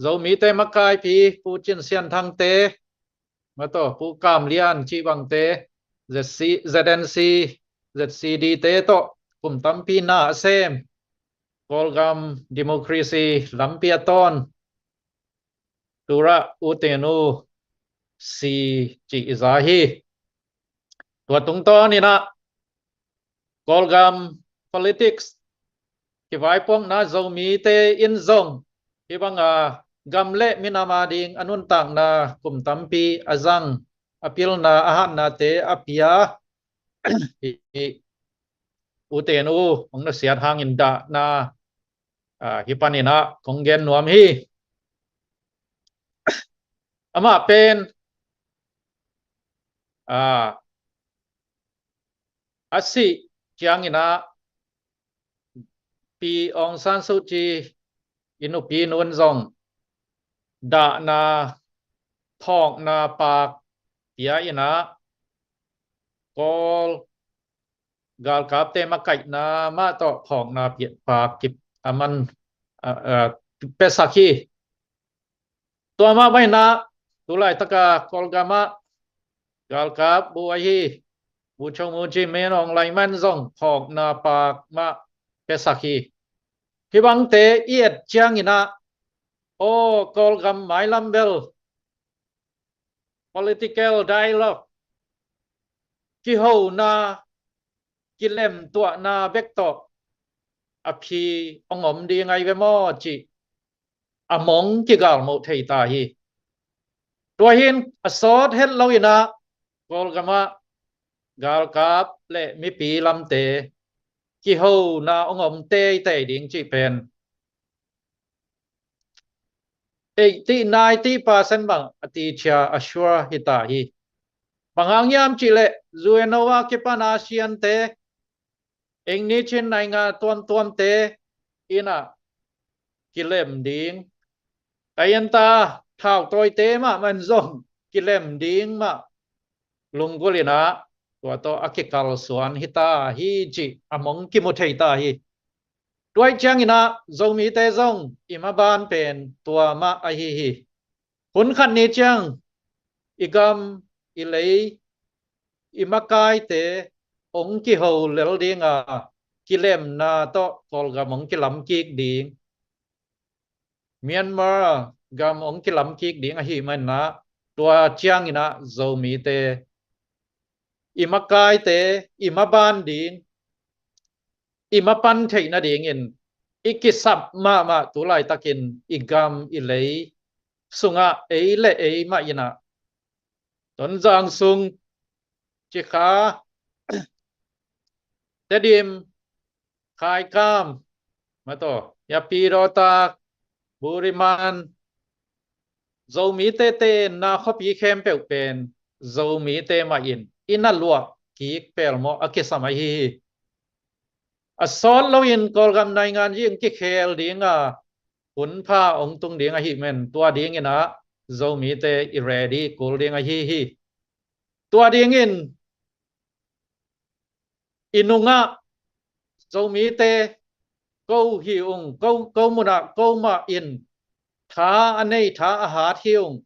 Zomite makaipi Pu Cin Sian Thang te, mataw, Pu Kam Lian cih bangte, Z C, Z N C, Z C D te tawh kum tampi na a sem, Kawlgam democracy lampi a tawn Tura U Thant si cih i za hi. Tua tungtawn in ah Kawlgam politics kivaipuakna Zomite in zong hih banga gam le minam ading a nuntakna kum tampi a zang, a pilna a hatnate a pia hi. U Thant ong nusiat hangin dahna, ah, hih panin ah kong gen nuam hi. Amah pen, ah, a sih ciangin ah Pu Aung San Suu Kyi i nupi nun zong dahna, phawkna paak pia in ah, Kawl galkapte makaihna mah tawh phawkna pi-, paak kip a man, a, a, piasak hi. Tua mah bang in ah, tu laitaka Kawlgam ah galkap bu ahi Bogyoke Pu Cin Min Aung Hlaing mah in zong phawkna paak mah piasak hi. Hih bangte i et ciangin ah, aw, Kawlgam mailam bel political dialogue, kihona, kilemtuahna bek tawh a phi ong om ding ahi ve maw cih a mong kigalmoh thei ta hi. Tua hi in a sawt het lo in ah, Kawlgam ah galkap le mipi lamte kihona ong om teitei ding cih pen eighty, ninety percent bang a tichia a sure hi ta hi. Bang hang hiam cih leh U N O a kipan ASEAN te, English in naingan tuamtuamte in ah kilem ding, kaianta thautawite mah man zong kilem ding mah lunggulh in ah, tua tawh a kikalsuan hi ta hi cih a mong kimu thei ta hi. Tua ahih ciangin ah Zomite zong i maban pen tua mah ahi hi. Hun khat ni ciang i gam, i lei, i makaite ong kiho lel ding a, kilemna tawh Kawlgam ong kilam kik ding, Myanmar gam ong kilam kik ding ahih manin ah, tua ciangin ah Zomite i makaite i maban ding, i mapan theih nadingin i kisap mahmah tu laitakin i gam i lei sungah ei le ei mah in ah Tonzang sung, Cikha, Tedim, Khaikam, mataw, Yapidawtak, Buriman, Zomite tenna khuapi khempeuh pen Zomite mah in i na luah kik pelmawh a kisam ahi hi. A sawt loin Kawlgam naingan zing kikhel dinga hunpha hong tung ding ahi men, tua dingin ah Zomite i ready kul ding ahi hi. Tua dingin i nungah Zomite ko hi ung, ko, ko munah ko mah in tha a nei, tha a hat hi ung.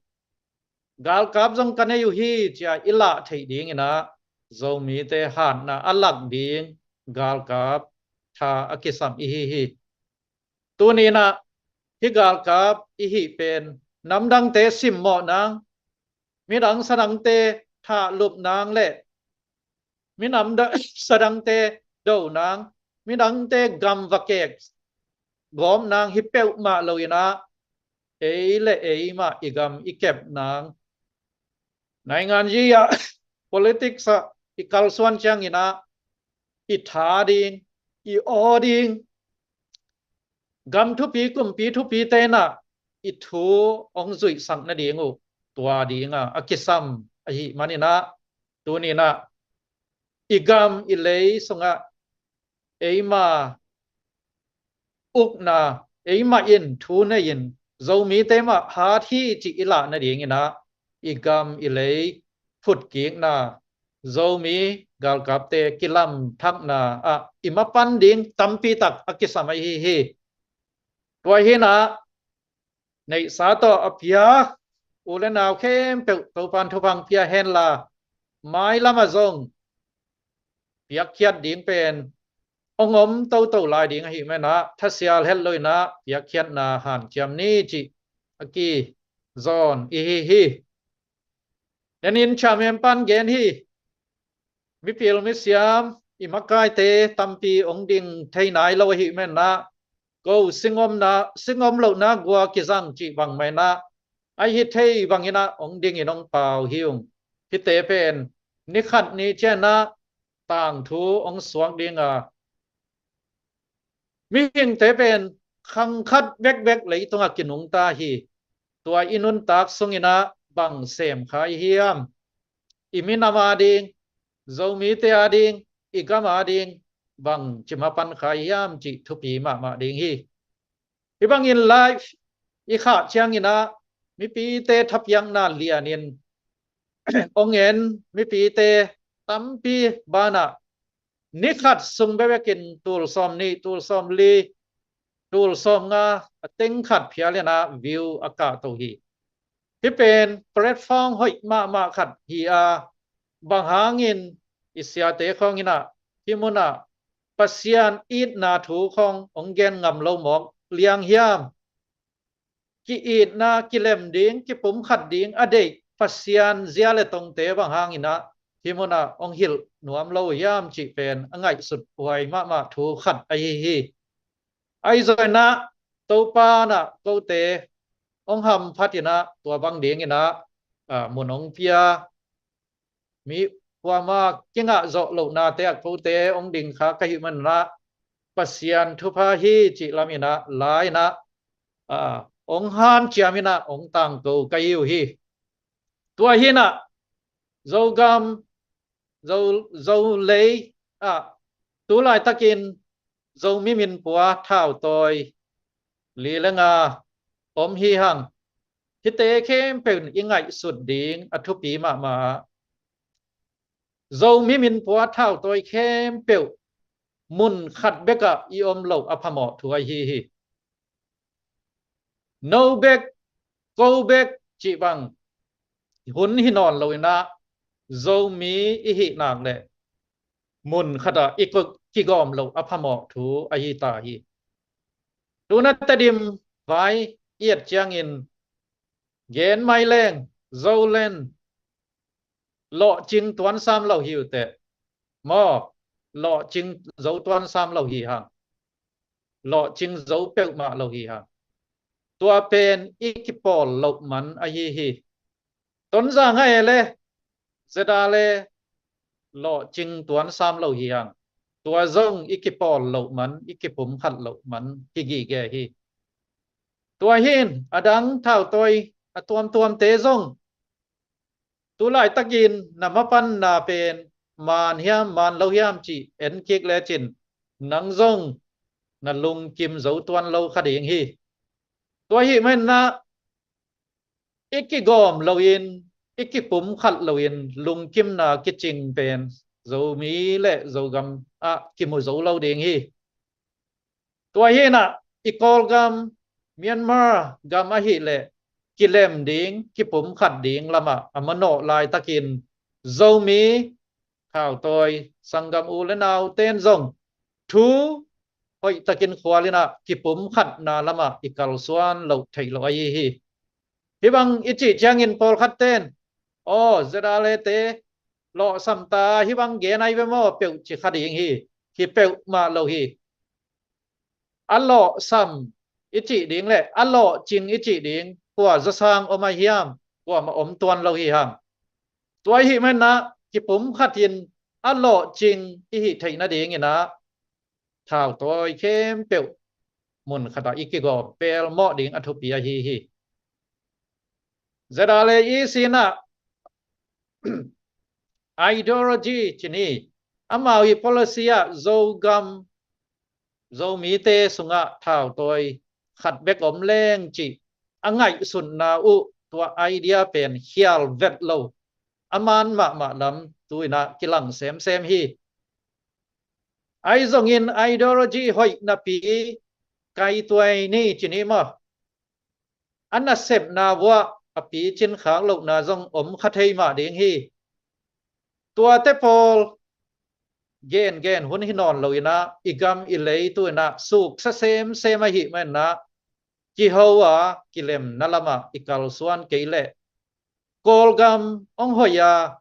Galkap zong ka nei uh hi cia i lah theih dingin ah Zomite hatna a lak ding galkap tha a kisam i hi hi. Tuni in ah hih galkap i hih pen namdangte simmawh nang, midang sadangte thahlup nang le minam da, sadangte do nang, midangte gam va kek gawp nang hi peuhmah loin ah ei le ei mah i gam i kep nang, naingan zi ah politics ah i kalsuan ciangin ah i tha ding, i aw ding, gam thupi, kumpi thupi te in ah i thu hong zuihsak nading uh tua dinga a kisam ahih manin ah tuni in ah i gam i lei sungah eima ukna, eima in thu nei in Zomite mah hat hi cih i lah nadingin ah i gam i lei phutkikna, Zomi galkapte kilamthakna ah i mapan ding tampi tak a kisam ahi hi. Tua hi in ah neihsa tawh a pia u le nau khempeuh Topan thupha pia henla, mailam ah zong piakkhiat ding pen hong om toto lai ding ahih manin ah thasial het lo in ah piakkhiatna hanciam ni cih a kizawn i hi hi. Tua in chairman pan gen hi. Mipil misiam i makaite tampi hong ding thei nai lo ahih manin ah ko singomna, singom lohna gua kizang cih bang mah in ah a hi thei bangin ah hong dingin hong pau hi ung. Hihte pen ni khat ni ciangin ah tangthu hong suak ding a, mihingte pen khang khat bekbek leitungah kinungta hi. Tua i nuntak sungin ah bang sem kha i hiam? I minam ading, Zomite ading, i gam ading bang ci mapan kha i hiam cih thupi mahmah ding hi. Hih bangin live i khah ciangin ah mipite thapiakna lianin hong en mipite tampi banah ni khat sung bekbekin tul sawm nih, tul sawm li, tul sawm nga a teng khat phial in ah view a kahto hi. Hih pen platform hoih mahmah khat hi a, bang hangin i siate khawng in ah hih munah Pasian itna thu khawng hong gen ngam lo mawk liang hiam? Ki-itna, kilem ding, kipumkhat ding a deih Pasian zia le tongte bang hangin ah hih munah hong hilh nuam lo hiam cih pen a ngaihsut huai mahmah thu khat ahi hi. Ahi zongin ah Topa in ah kote hong hamphat in ah tua bang dingin ah, ah, mun hong pia, mi kuama kingah zawh lohnate ah kote hong ding kha ka hih manin ah Pasian thupha hi cih lam in ah la in ah, ah, hong hanciam in ah hong tangko ka hi uh hi. Tua hi in ah Zogam, Zo, Zolei ah tu laitakin Zomi Minpua thautawi li le nga om hi hang. Hihte khempeuh in i ngaihsut ding a thupi mahmah. Zomi Minpua thautawi khempeuh mun khat bekah i om loh a phamawh thu ahi hi. No bek, ko bek cih bang hun hi nawn lo in ah Zomi i hih nak leh mun khatah i ko-, kigawm loh a phamawh thu ahi ta hi. Tuna Tedim vai i et ciangin gen mai leng Zoland lawhcing tuansam lo hi uh teh maw. lawhcing zo tuan sam lo hi hang. Lawhcing zo peuhmah lo hi hang. Tua pen i kipawl loh man ahi hi. Tonzang a e le, zeda le lawhcing tuan sam lo hi hang. Tua zong i kipawl loh man, i kipumkhat loh man hi gige hi. Tua hin a dang thautawi a tuamtuamte zong tu laitakin na mapanna pen man hiam man lo hiam cih en kik lecin nang zong na lungkim zo tuan lo kha ding hi. Tua hi manin ah i kigawm loin, i kipumkhat loin lungkimna kicing pen Zomi le Zogam ah kimu zo lo ding hi. Tua hi inah i Kawlgam, Myanmar gam ahih leh kilem ding, kipumkhat ding lamah a manawh laitakin Zomi thautawi sanggam u le nauten zong thu hoihtakin khual inah kipumkhatna lamah i kalsuan loh theih loh ahi hi. Hih bang i cih ciangin pawlkhatten, aw, zeda lete lawhsam ta, hih bang gen ai ve maw peuh ci kha ding hi. Hi peuhmah lo hi. A lawhsam i cih ding le a lawhcing i cih ding kua zasang om a hiam, kuamah om tuan lo hi hang. Tua i hih manin ah kipumkhat in a lawhcing i hih theih nadingin ah thautawi khempeuh mun khatah i kigawm pelmawh ding a thupi ahi hi. Zeda le i sinah ideology ci ni, amau i policy ah Zogam, Zomite sungah thautawi khat bek om leng cih a ngaihsutna uh tua idea pen khial vet lo a man mahmah lam tu inah kilang semsem hi. Ai zongin ideology hoih napi kaituai ni ci ni maw? A nasepna vuah a picin khak lohna zong om kha thei mah ding hi. Tuate pawl gengen hun hi nawn lo inah i gam i lei tu inah suksa semsem ahih maninah kiho a kilemna lamah i kalsuan kei leh Kawlgam hong hoih a,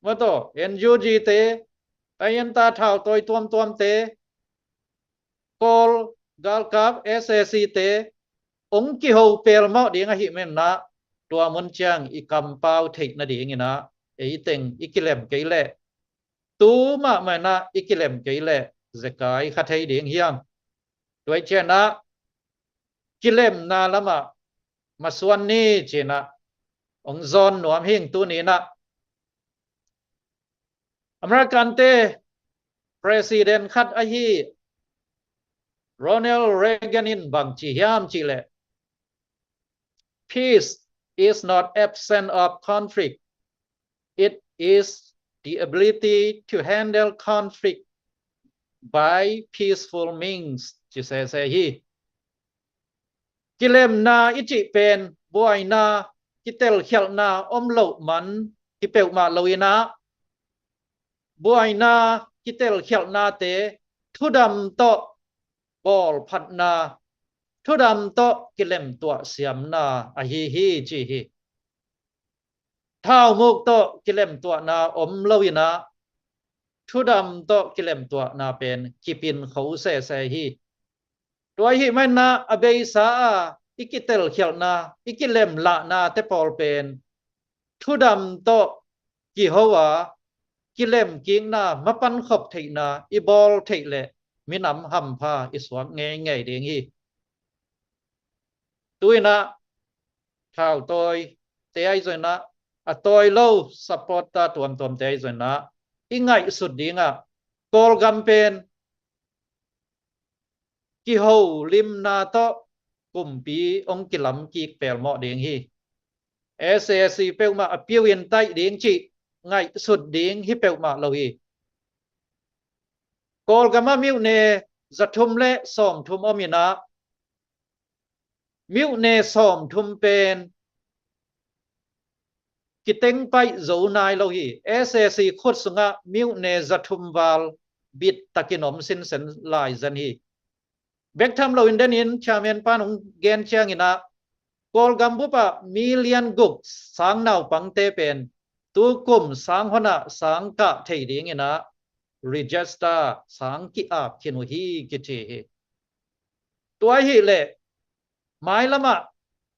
mataw, NUG te, tayanta thautawi tuamtuamte, Kawl galkap SAC te hong kiho pelmawh ding ahih maninah tua mun ciang i kampau theih nadinginah eiteng i kilem kei leh tu mahmah inah i kilem kei leh zekai kha thei ding hiam? Tua i cianah kilemna lamah masuan ni cinah hong zawn nuam hing. Tuni inah American te president khat ahi Ronald Reagan in bang ci hiam cih leh, peace is not absence of conflict. It is the ability to handle conflict by peaceful means, ci sese hi. Kilemna i cih pen buaina, kitelkhialhna om loh man hi peuhmah lo inah buaina, kitelkhialhnate thudam tawh bawlphatna, thudam tawh kilemtuah siamna ahi hi ci hi. Thaumuk tawh kilemtuahna om lo inah thudam tawh kilemtuahna pen kipin kho sese hi. Tua i hih maninah a beisa a i kitelkhialhna, i kilemlahnate pawl pen thudam tawh kiho a kilemkikna, mapankhop theihna i bawl theih leh minam hampha i suak ngeingei ding hi. Tu inah thautawi te ai zoinah a tawi lo supporter tuamtuamte ai zoinah i ngaihsut dingah Kawlgam pen kiholimna tawh kumpi hong kilamkik pelmawh ding hi. SAC peuhmah a piuin taih ding cih ngaihsut ding hi peuhmah lo hi. Kawlgamah miuhne zathum le sawmthum om inah miuhne sawmthum pen kiteng paih zo nai lo hi. SAC khut sungah miuhne zathum val bit takin om sinsen lai zen hi. Bek tham loin denin chairman pan hong gen cianginah Kawlgam bupah million guk sang naupangte pen tukum sang honah sang kah thei dinginah register, sang ki-ap khin uh hi kici hi. Tua ahih leh mailamah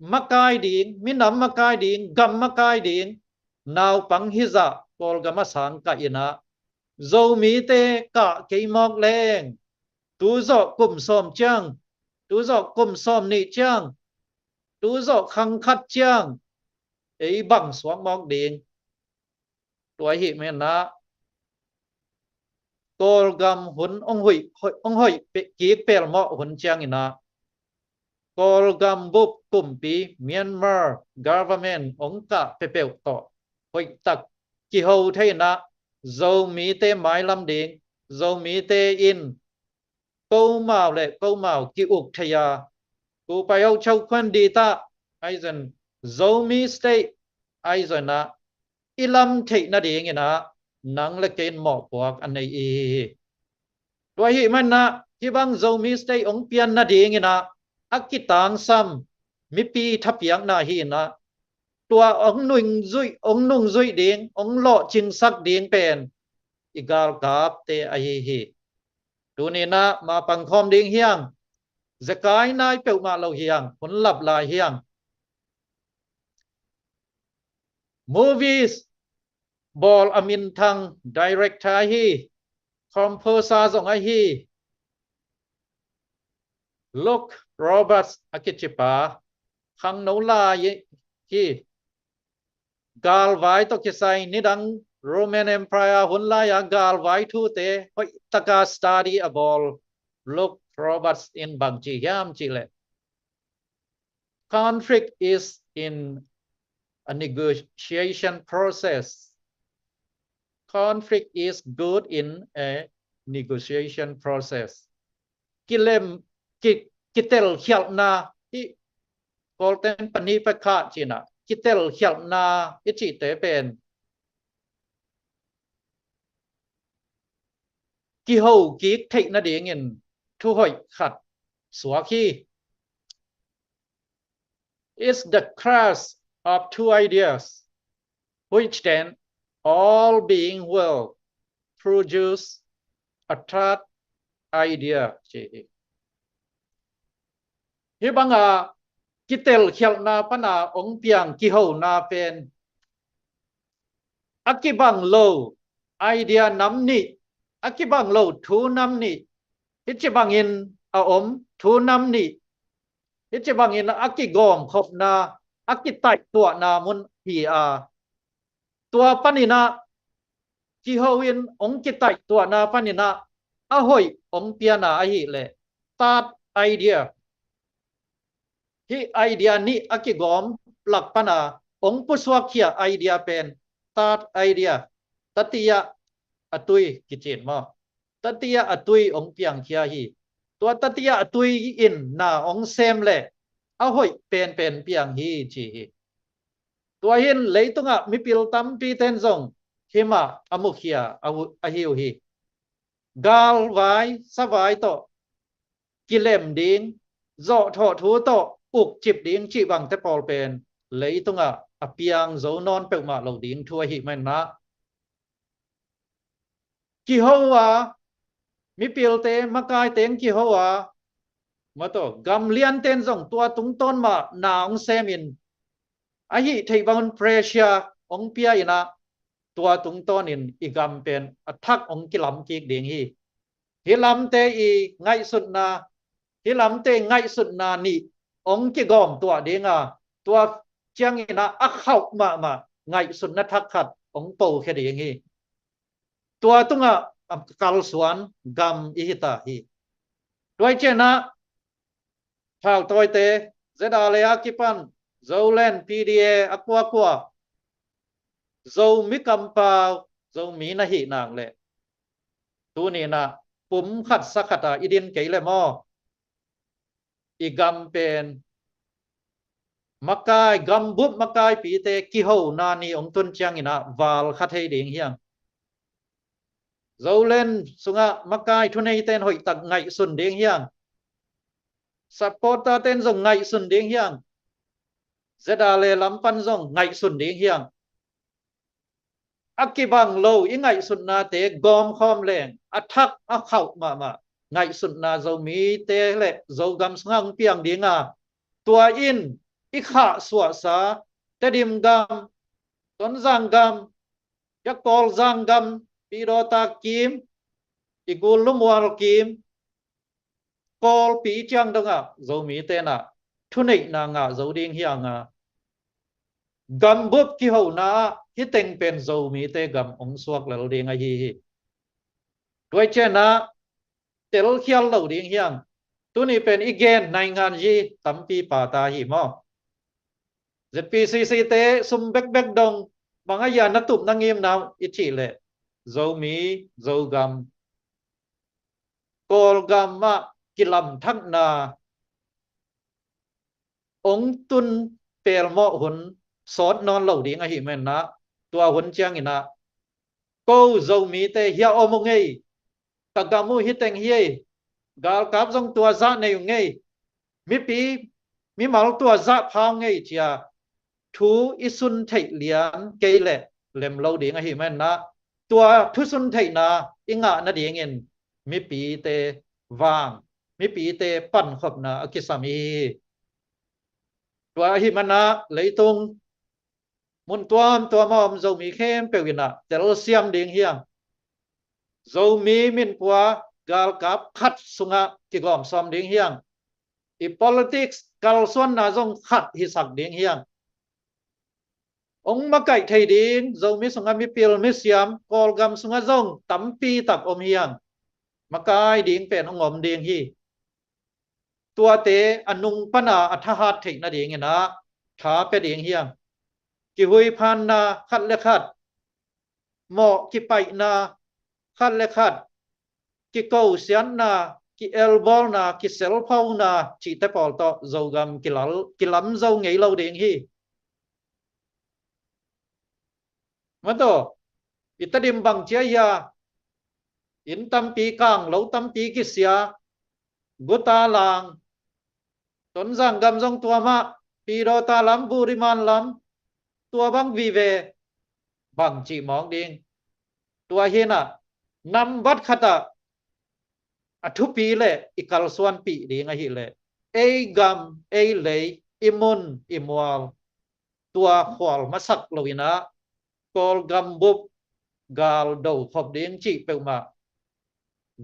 makai ding, minam makai ding, gam makai ding naupang hizah Kawlgam a sang kah in ah, Zomite kah kei mawk leng, tu zawh kum sawm ciang, tu zawh kum sawm nih ciang, tu zawh khang khat ciang ei bang suak mawk ding. Tua ahih manin ah Kawlgam hun hong hoih, hoih, hong hoih pe-, kik pelmawh hun ciangin ah Kawlgam bup kumpi, Myanmar government, hong kah peuhpeuh tawh hoihtak kiho thei in ah, Zomite mailam ding, Zomite in komau le komau ki-uk thei a, Pu Paiho Chau Khuan Di ta ahi zong, Zomi State ahi zong ah i lam theih nadingin ah nang le kei in mawhpuak a nei i hi hi. Tua ahih manin ah hih bang Zomi State hong pian nadingin ah a kitangsam mipi thapiakna hi in ah, tua hong nungzuih, hong nungzuih ding, hong lawhcingsak ding pen i galkapte ahi hi. Tuni in ah ma pangkhawm ding hi hang, zekai nai peuhmah lo hi hang, hun lap lai hi hang. Movies bawl a minthang director ahi, composer zong ahi, Luke Roberts a kicipa khangno lai hi. Galvai tawh kisai nidang Roman Empire hun lai-a galvai thute hoihtaka study a bawl Luke Roberts in bang ci hiam cih leh, conflict is in a negotiation process. Conflict is good in a negotiation process. Kilem, ki, kitelkhialhna, hih Kawlten pani pekha cih in ah, kitelkhialhna i cihte pen kiho kik theih nadingin thuhoih khat suak hi. It's the clash of two ideas, which then, all being well, produce a third idea, ci hi. Hih banga kitelkhialhna pana hong piang kihona pen a kibang lo idea nam nih, a kibang lo thu nam nih, hih ci bangin a om thu nam nih, hih ci bangin a kigawmkhopna, a kitaihtuahna mun hi a, tua panin ah kiho in hong kitaihtuahna panin ah a hoih hong piana ahih leh third idea, hih idea nih a kigawm lak pana hong pusuakkhia idea pen third idea, tatiya a tui kicin maw? Tatiya a tui hong piangkhia hi. Tua tatiya a tui in na hong sem leh a hoih penpen piang hi ci hi. Tua hin leitungah mipil tampiten zong himah a mukhia a hu-, ahi uh hi. Galvai savai tawh kilem ding, zawhthawh thu tawh ukcip ding cih bangte pawl pen leitungah a piang zo nawn peuhmah lo ding thu ahih manin ah, kiho a, mipilte makaite in kiho a, mato, gam lianten zong tua tungtawn mah na hong semin, a hih theih bangin pressure hong pia in ah, tua tungtawnin i gam pen a thak hong kilam kik ding hi. Hih lamte i ngaihsutna, hih lamte ngaihsutna nih hong kigawm tuah ding a, tua ciangin ah a khauh mahmah ngaihsutna thak khat hong pokhia ding hi. Tua tungah a kalsuan gam i hi ta hi. Tua hi ciangin ah Thautawite, Z R A a kipan, Zoland, P D A a kuakua, Zomi kampau, Zomi na hih nak leh, tuni in ah pum khat sa khat a i din kei leh maw, i gam pen makai, gambup makaipite kihona ni hong tun ciangin ah val kha thei ding hi hang. Zoland sungah makai thuneite in hoihtak ngaihsun ding hi hang. Supporter-te in zong ngaihsun ding hi hang. Z R A lam pan zong ngaihsun ding hi hang. a kibang lo i ngaihsutnate gawmkhawm leng a thak a khauh mahmah ngaihsutna Zomite le Zogam sungah hong piang dinga, tua in i khahsuahsa Tedim gam, Tonzang gam, Kawlzang gam, Pidawta kim, i Gullu mual kim, Kawlpi ciang dongah Zomite nah thuneihna ngah zo ding hi hang a, gambup kihona ah hih teng pen Zomite gam hong suak lel ding ahi hi. Tua ciangin ah telkhial lo ding hi hang. Tuni pen i gen naingan hi tampi pata hi maw? ZPCC te sum bekbek dong bang a hia na tup na ngimna i cih leh Zomi, Zogam, Kawlgam ah kilamthakna hong tun pelmawh hun sawt nawn lo ding ahih manin ah, tua hun ciangin ah ko Zomite hia om uh ngei, ka gam uh hih teng hi ei, galkap zong tua zah nei uh ngei, mipi mimal tua zah pha uh ngei ci-a thu i sun theih lian kei leh lem lo ding ahih manin ah, tua thusun theihna i ngah nadingin mipite vang, mipite pankhopna a kisam hi hi. Tua ahih manin ah leitung mun tuamtuam a om Zomi khempeuh in ah telsiam ding hi hang. Zomi minpua galkap khat sungah kigawm sawm ding hi hang. I politics kalsuanna zong khat hisak ding hi hang. Hong makaih thei ding Zomi sungah mipil misiam Kawlgam sungah zong tampi tak om hi hang. Makai ding pen hong om ding hi. Tuate a nung pana a thahat theih nadingin ah tha pia ding hi hang. Kihuiphanna khat le khat, mawh kipaihna khat le khat, kikosiatna, ki-elbawlna, kiselphona cihte pawl tawh Zogam kilal, kilam zo ngei lo ding hi. Mataw, i Tedim bang cia hia, inn tampi kang, lo tampi kisia, guta lang, Tonzang gam zong tua mah, Pidawta lam, Budiman lam, tua bang vive, bang cih mawk ding. Tua hi in ah nambat khat ah a thupi le i kalsuanpih ding ahih leh ei gam, ei lei, i mun, i mual tua khual masak lo in ah Kawlgam bup gal do khop ding cih peuhmah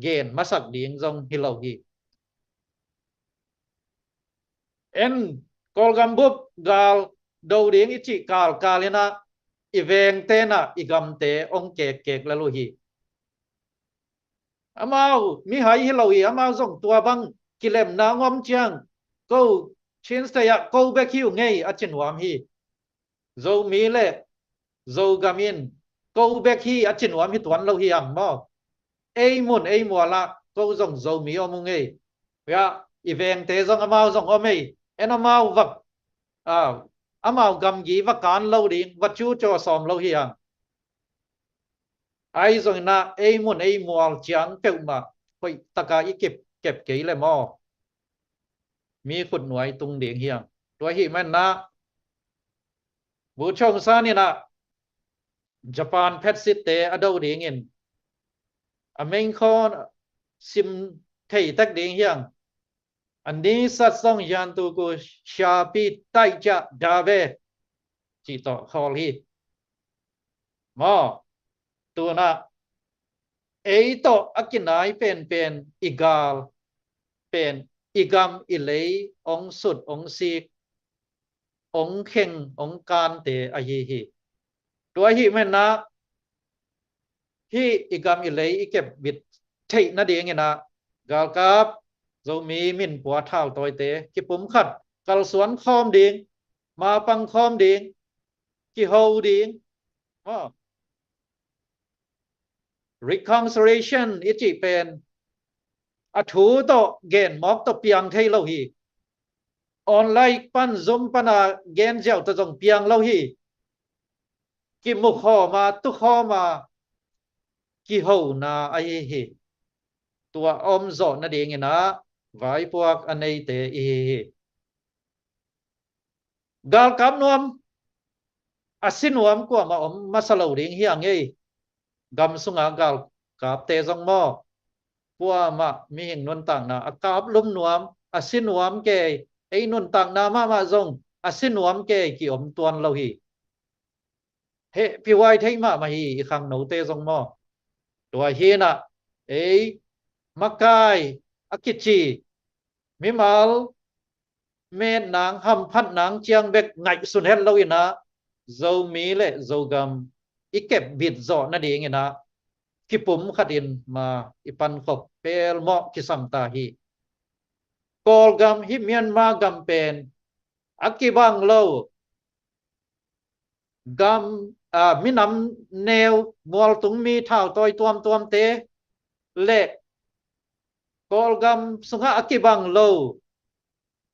gen masak ding zong hi lo hi. En, Kawlgam bup gal do ding i cih kalkal in ah i vengte in ah i gamte hong kekkek lel uh hi. Amau mihai hi lo hi, amau zong tua bang kilemna hong om ciang ko Chin State ah ko bek hi uh ngei a ci nuam hi. Zomi le Zogam in ko bek hi a ci nuam hi tuan lo hi hang maw? Ei mun ei mual ah ko zong Zomi om uh ngei. Tua i vengte zong amau zong om ei. En, amau va, a, amau gamgi va kan lo ding, va cucaw sawm lo hi hang. Ahi zongin ah ei mun ei mual ciang peuhmah hoih taka i kep, kep kei le maw, mi khutnuai tung ding hi hang. Tua ahih manin ah Bogyoke Aung San in ah Japan phetsitte a do dingin a mengkhawn sim thei tek ding hi hang. A nisat zong hian tu ku siapi taih ciah da ve cih tawh khawl hi. Maw, tu in ah ei tawh a kinai penpen i gal pen i gam i lei hong sut hong sik, hong kheng hong kante ahi hi. Tua ahih manin ah hih i gam i lei i kepbit theih nadingin ah galkap, Zomi minpua thaltawite kipumkhat kalsuan khawm ding, mapang khawm ding, kiho ding. Maw, reconciliation i cih pen a thu tawh gen mawk tawh piang thei lo hi. Online pan, Zoom pana gen ziau tawh zong piang lo hi. Kimukhawm a, tukhawm a, kihona ahi hi. Tua om zawh nadingin ah vaipuak a neite i hi hi. Galkap nuam a si nuam kuamah om masa lo ding hi a ngei. Gam sunga galkapte zong maw, kuamah mihing nuntakna a kap lum nuam, a si nuam kei, ei nuntakna mahmah zong a si nuam kei ki om tuan lo hi. Hehpihhuai thei mahmah hi i khangnote zong maw. Tua hinah ei makai a kici mimal metnang hamphatnang ciang bek ngaihsun het lo inah Zomi le Zogam i kep bit zawh nading inah kipum khatin ma i pankhop pelmawh kisam ta hi. Kawlgam hi Myanmar gam pen a kibang lo gam, a, minam neu mualtung mi thautawi tuamtuamte le Kawlgam sungah a kibang lo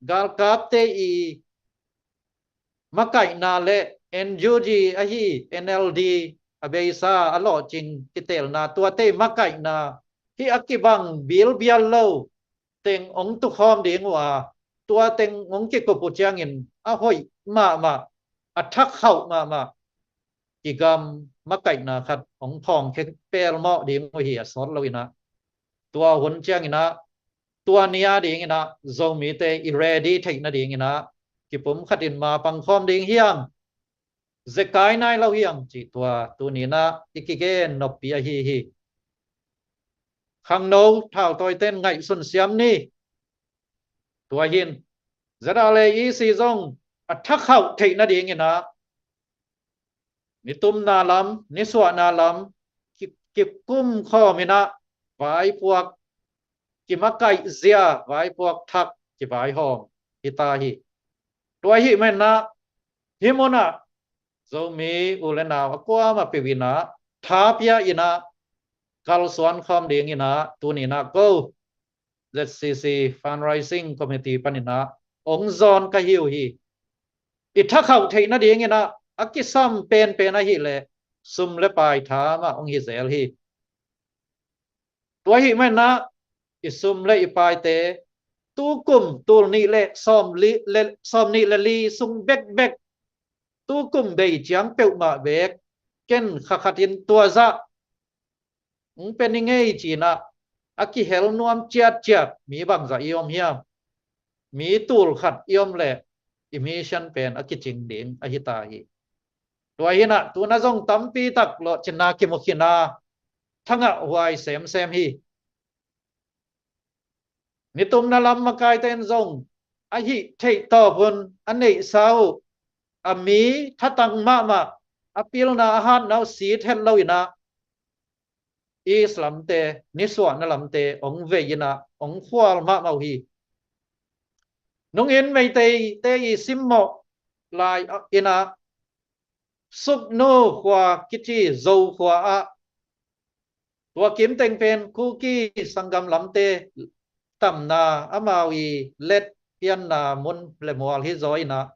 galkapte i makaihna le N U G ahi N L D a beisa a lawhcing kitelna tuate i makaihna hi a kibang bilbial lo teng ong tukhawm ding uh a, tua teng ong kikup uh ciangin a hoih mahmah, a thakhauh mahmah kigam makaihna khat ong phawngkhia pelmawh ding uh hi a sawt lo inah. Tua hun cianginah tua nia dinginah Zomite i ready theih nadinginah kipum khatin ma pangkhawm ding hiam, zekai nai lo hiam cih tua tuninah i kigen noppi ahi hi. Khangno thautawiten ngaihsun siam ni. Tua hin Z R A E C zong a thakhauh theih nadinginah nitumna lam, nisuahna lam ki, kikum khawm inah vaipuak kimakaih zia, vaipuak thak kivaihawm hi ta hi. Tua hi menah hi munah Zomi u le nau a kuamah piu inah thapia inah kalsuan khawm dinginah tuninah ko Z C C Fundraising Committee paninah ong zawn ka hi uh hi. I thakhauh theih nadinginah a kisam penpen ahileh sum le pai thamah ong hi zel hi. Tua hi menah i sum le i paite tukum tul nih le sawm li, le sawm nih le li sung bekbek tukum bei ciang peuhmah bek ken khakhatin tua zah ong pe ni ngei cinah a kihel nuam ciatciat mi bangzah i om hiam? Mi tul khat i om leh i mission pen a kicing ding ahi ta hi. Tua hinah tuna zong tampi tak lawhcinna kimukhinna thangah huai semsem hi. Nitumna lam makaiten zong a hih theih tawp hun a neihsa uh a mi thatang mahmah a pilna a hatna uh sit het lo inah East lamte, nisuahna lamte ong vei inah ong khual mahmah uh hi. Nungin Meiteite i simmawh lai inah Suknu khua kici Zo khua ah tua kimteng pen Kuki sanggam lamte tamna amau i let pianna mun le mual hi zaw inah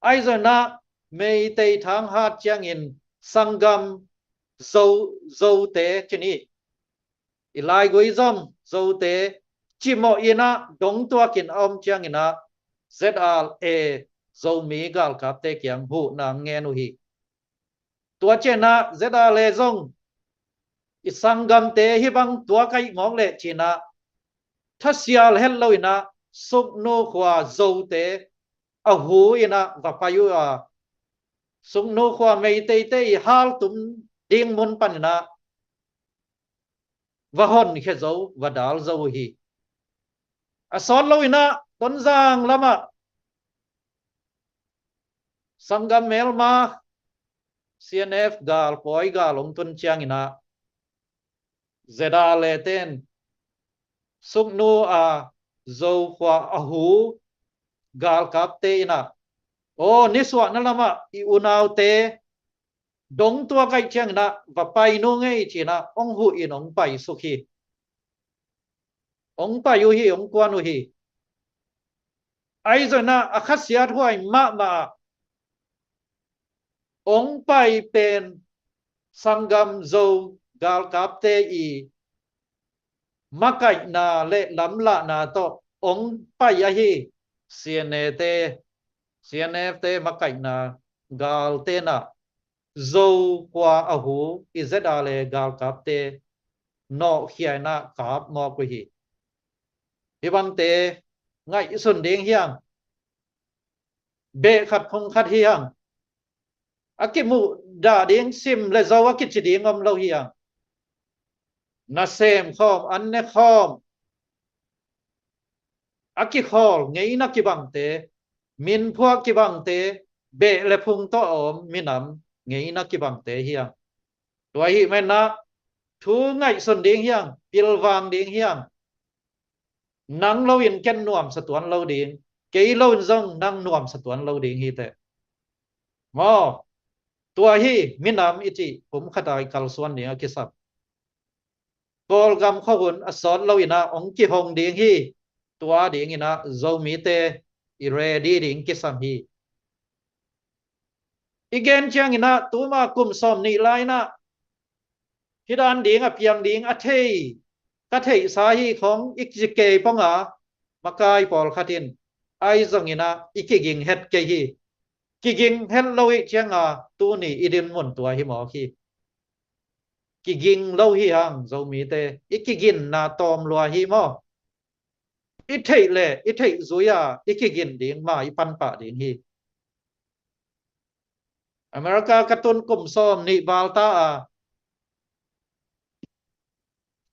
ahi zongin ah Meitei thang hat ciangin sanggam Zo, Zote ci ni. I laigui zom Zote cimawh inah dongtuakin a om ciangin ah Z R A Zomi galkapte kiang huhna ngen uh hi. Tua ciangin ah Z R A zong i sanggamte hih bang tua ka hih mawk leh ci-in ah thasial het lo in ah Suknu khua Zote a hu in ah va pai uh a, Suknu khua Meiteite i haltum ding mun panin ah va honkhia zo, va dal zo uh hi. A sawt lo in ah Tonzang lamah sanggam melma C N F gal, pawi gal hong tun ciangin ah ZRA ten Suknu a Zo khua a hu galkapte in ah, aw, nisuahna lamah i unaute dong tua kaih ciangin ah va pai nung ei ci-in ah hong huh in hong pai suk hi. Hong pai uh hi, hong kuan uh hi. Ahi zongin ah a khasiat huai mahmah ah hong pai pen sanggam Zo galkapte i makaihna le lamlahna tawh hong pai ahi. CNA te, CNF te makaihna galte in ah Zo khua a hu i Z R A galkapte nawhkhia in ah kap mawk uh hi. Hih bangte ngaihsun ding hi hang. Beh khat phung khat hi hang. A kimuhdah ding sim le zo a kici ding om lo hi hang. Nasem khawm, an ne khawm, a kikhawl ngeina kibangte, minphuak kibangte, beh le phung tawh a om minam ngeina kibangte hi hang. Tua ahih manin ah thu ngaihsun ding hi hang, pilvang ding hi hang. Nang lo in ken nuamsa tuan lo ding, kei lo in zong nang nuamsa tuan lo ding hi teh. Maw, tua hi minam i cih kum khat a i kalsuan ding a kisam. Kawlgam khuahun a sawt lo in ah hong kihong ding hi. Tua ding in ah Zomite i ready ding kisam hi. I gen ciang in ah tuma kum sawm nih lai in ah hih dan ding a piang ding a thei, ka theihsa hi khong i ci kei pong a, makai pawlkhat in ahi zongin ah i kiging het kei hi. Kiging het lo hi ciang a tuni i dinmun tua hi mawk hi. Kiging lo hi hang Zomite, i kiginna tawm lua hi maw? I theih le i theih zui a i kigin ding ma i pan pah ding hi. America ka tun kum sawm nih val ta a,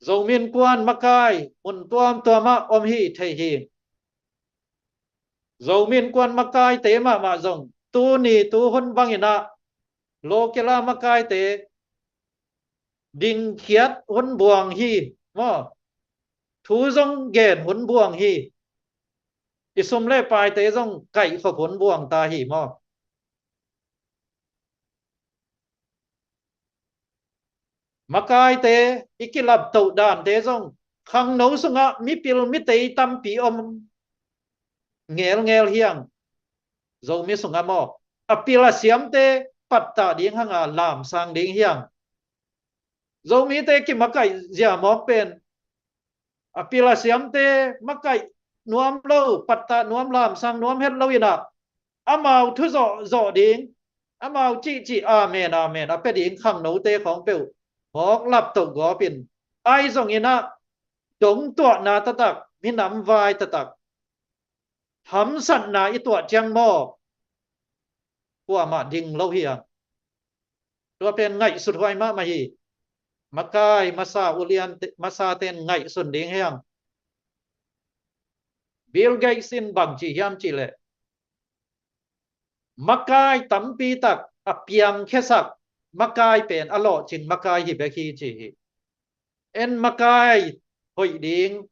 Zomi Innkuan makai mun tuamtuam ah om hi thei hi. Zomi Innkuan makaite mahmah zong tuni tuhun bangin ah local a makaite dingkhiat hun buang hi maw? Thu zong gen hun buang hi. I sum le paite zong kaihkhop hun buang ta hi maw? Makaite i kilaptoh dante zong khangno sungah mipil mitei tampi om ngelngel hi hang. Zomi sungah maw, a pil a siamte pattah ding hang a lamsang ding hi hang. Zomite kimakaih zia mawk pen a pil a siamte makaih nuam lo, pattah nuam, lamsang nuam het lo in ah amau thu zawhzawh ding, amau cihcih amen amen a pia ding khangnote khawng peuh mawk laptoh gawp in, ahi zongin ah dongtuahna taktak, minam vai taktak, hamsatna i tuah ciang maw, kuamah ding lo hi hang. Tua pen ngaihsut huai mahmah hi. Makai masa ulian te, masa ten ngaihsun ding hi hang. Bill Gates in bang ci hiam cih leh, makai tampi tak a piangkhiasak makai pen a lawhcing makai hi bek hi ci hi. En makai hoih ding,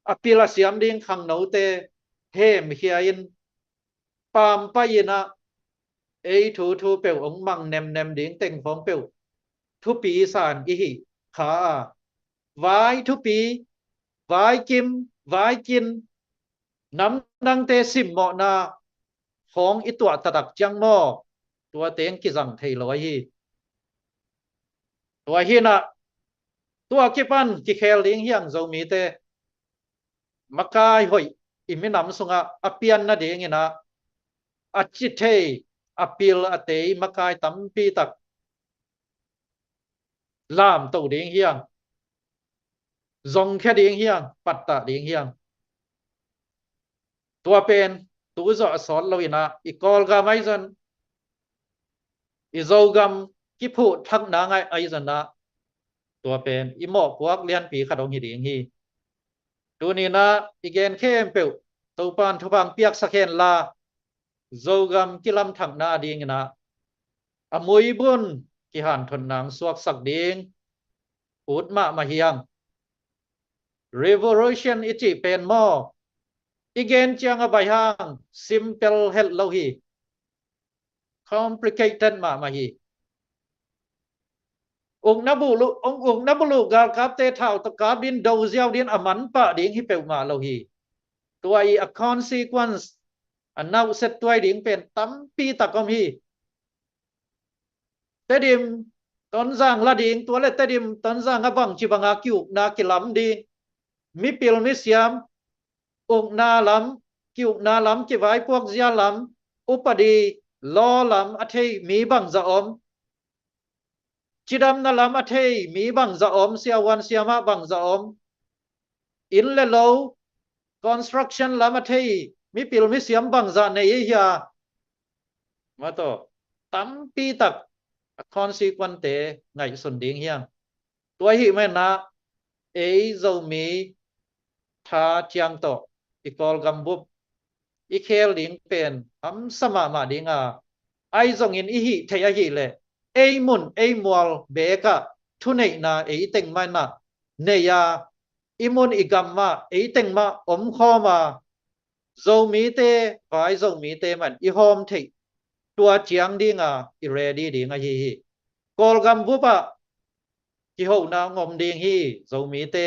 a pil a siam ding khangnote hemkhia in, pampai in ah ei thu thu peuh hong mang nemnem ding teng khawng peuh thupi san i hi kha a, vai thupi, vai kim, vai kin, namdangte simmawhna khawng i tuah taktak ciang maw, tua teng kizang thei lo ahi. Tua hi in ah tua kipan kikhel ding hi hang Zomite. Makai hoih i minam sungah a pian nadingin ah a ci thei, a pil a tei makai tampi tak lamto ding hi hang, zongkhia ding hi hang, pattah ding hi hang. Tua pen tu zawh a sawt lo in ah i Kawlgam ahi zong, i Zogam kiphuh thakna ngaih ahi zong ah tua pen i mawhpuak lianpi khat hong hi ding hi. Tuni in ah i gen khempeuh Topan thupha piaksak hen la, Zogam kilamthakna dingin ah a muibun kihanthawn nang suaksak ding ut mahmah hi hang. Revolution i cih pen maw, i gen ciang a bai hang simple het lo hi. Complicated mahmah hi. Ukna buluh, uk, ukna buluh galkapte thau tawh kap din, do ziau din, a manpah ding hi peuhmah lo hi. Tua i a consequence, a nauhset tuai ding pen tampi tak om hi. Tedim Tonzang la ding, tua le Tedim Tonzang a bangci banga kiukna kilam ding, mipil misiam ukna lam, kiukna lam, kivaipuak zia lam, upadi law lam a thei mi bangzah om, Cidamna lam a thei mi bangzah om, siavuan siamah bangzah om, inn le lo, construction lam a thei mipil misiam bangzah nei ei hia? Mataw, tampi tak a consequence-te ngaihsun ding hiang. Tua ahih manin ah ei Zomi tha ciang tawh i Kawlgam bup i khel ding pen hamsa mahmah ding a, ahi zongin i hih theih ahih leh ei mun ei mual beek ah thuneihna ei teng mah in ah nei a, i mun i gam mah ei teng mah omkhawm a, Zomite vai Zomite mah in i hawm theih tua ciang ding a i ready ding ahi hi. Kawlgam bup ah kihohna hong om ding hi. Zomite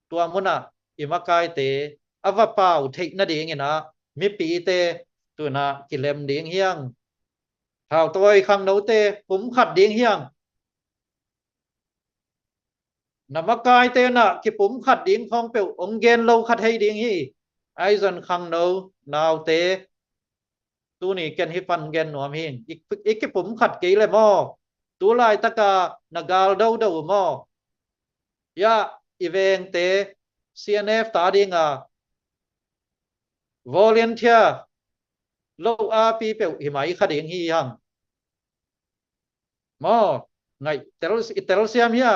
tua mun ah i makaite a va pau theih nadingin ah mipite tu-in ah kilem ding hiang. Thautawi khangnote pumkhat ding hiang. Na makaite in ah kipumkhat ding khawng peuh hong gen lo kha thei ding hi. Ahi zongin khangno naute, tuni ken hih pan gen nuam hing. I, i kipumkhat kei leh maw, tu laitak a na gal dodo maw? Ya, i vengte C N F ta ding a volunteer lo api peuh hi mai kha ding hi hang. Maw, ngaih, tel, i telsiam hia?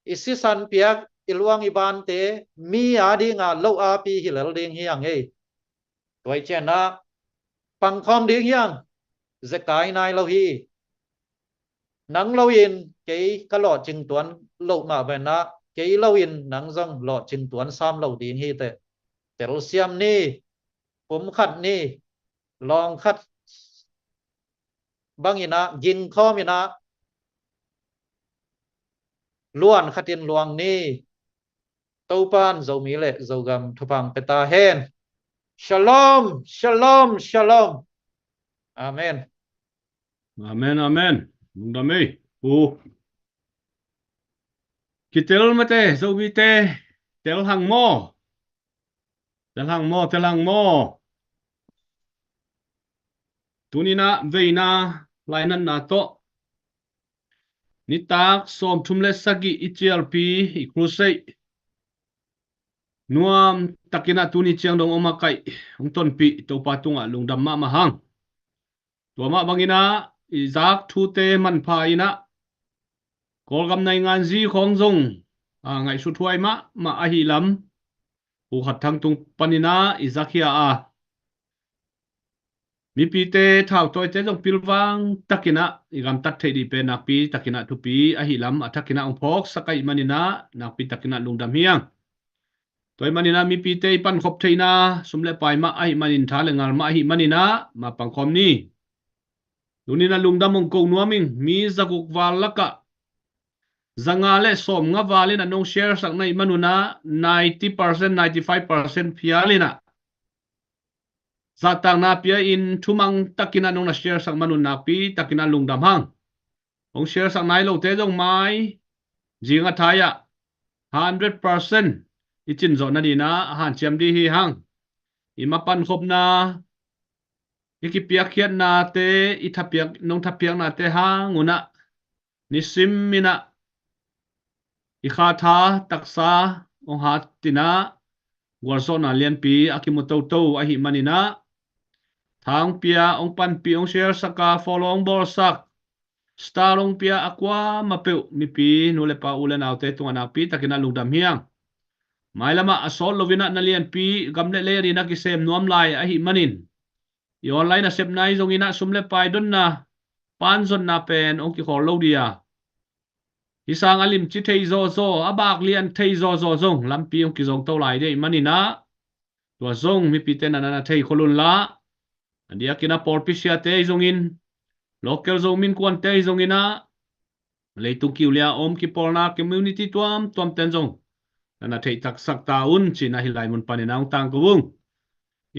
I sisan piak, i luang i bante mi a ding a lo api hi lel ding hi hang ei. Tua ahih ciangin ah pangkhawm ding hiang, zekai nai lo hi. Nang lo in kei ka lawhcing tuan loh mah bangin ah kei lo in nang zong lawhcing tuan sam lo ding hi teh. Telsiam ni, pumkhat ni, lawng khat bangin ah, gingkhawm in ah, luan khatin luang ni. Topa'n Zomi le Zogam thupha pia ta hen. Shalom, shalom, shalom. Amen. Amen, amen. Lungdam ei. U. Kitel mate, Zomite, tel hang maw. Tel hang maw, tel hang maw. Tuni-in ah veina lainatna tawh nitak sawmthum le sagih i cialpi, i crusade nuam takin ah tuni ciang dong om a kaih hong tonpih Topa tungah lungdam mahmah hang. Tua mah bangin ah i zak thute manpha in ah Kawlgam naingan zi khawng zong a ngaihsut huai mahmah ahih lam, U Khat Thang tung panin ah i zakhia a, mipite thautawite zong pilvang takin ah i gamtat theih ding pen nakpi takin ah thupi ahih lam a thakin ah hong phawksak ahih manin ah nakpi takin ah lungdam hiang. Tua ahih manin ah mipite i pankhop theihna, sum le pai mah ahih manin, tha le ngal mah ahih manin ah ma pangkhawm ni. Tuni-in ah lungdam hong ko nuam ing. Mi zaguk val lakah zanga le sawmnga val in ah nong share sak na hih manun ah ninety percent, ninety five percent phial in ah zahtakna pia in thumang takin ah nong na share sak manun nakpi takin ah lungdam hang. Hong share sak nai lote zong mai zing a thai ah hundred percent i cin zawh nadingin ah a hanciam ding hi hang. I ma pankhopna, i kipiakkhiatnate, i thapiak, nong thapiaknate hang un ah nisim in ah i kha tha taksa hong hat in ah gualzawhna lianpi a kimu toto ahih manin ah tha hong pia, hong panpih, hong share sak a, follow hong bawlsak, star hong pia a kuamah peuh mipi nu le pa, u le naute tungah nakpi takin ah lungdam hiang. Mailam ah a sawt lo in ah na lianpi, gam le lei adingin ah kisem nuam lai ahih manin i online a sepna hi zongin ah sum le pai donna, pan zonna pen hong kikhawl lo ding a, hih sang a limci thei zawzaw, a bak lian thei zawzaw zong lampi hong kizawng to lai ding ahih manin ah tua zong mipite na na thei khol un la. A diakin ah pawlpi siate hi zongin, local Zomi innkuante hi zongin ah, leitung kiulia om kipawlna community tuamtuamten zong na na theih taksak ta un ci-in ah hih lai mun panin ah hong tangko ung.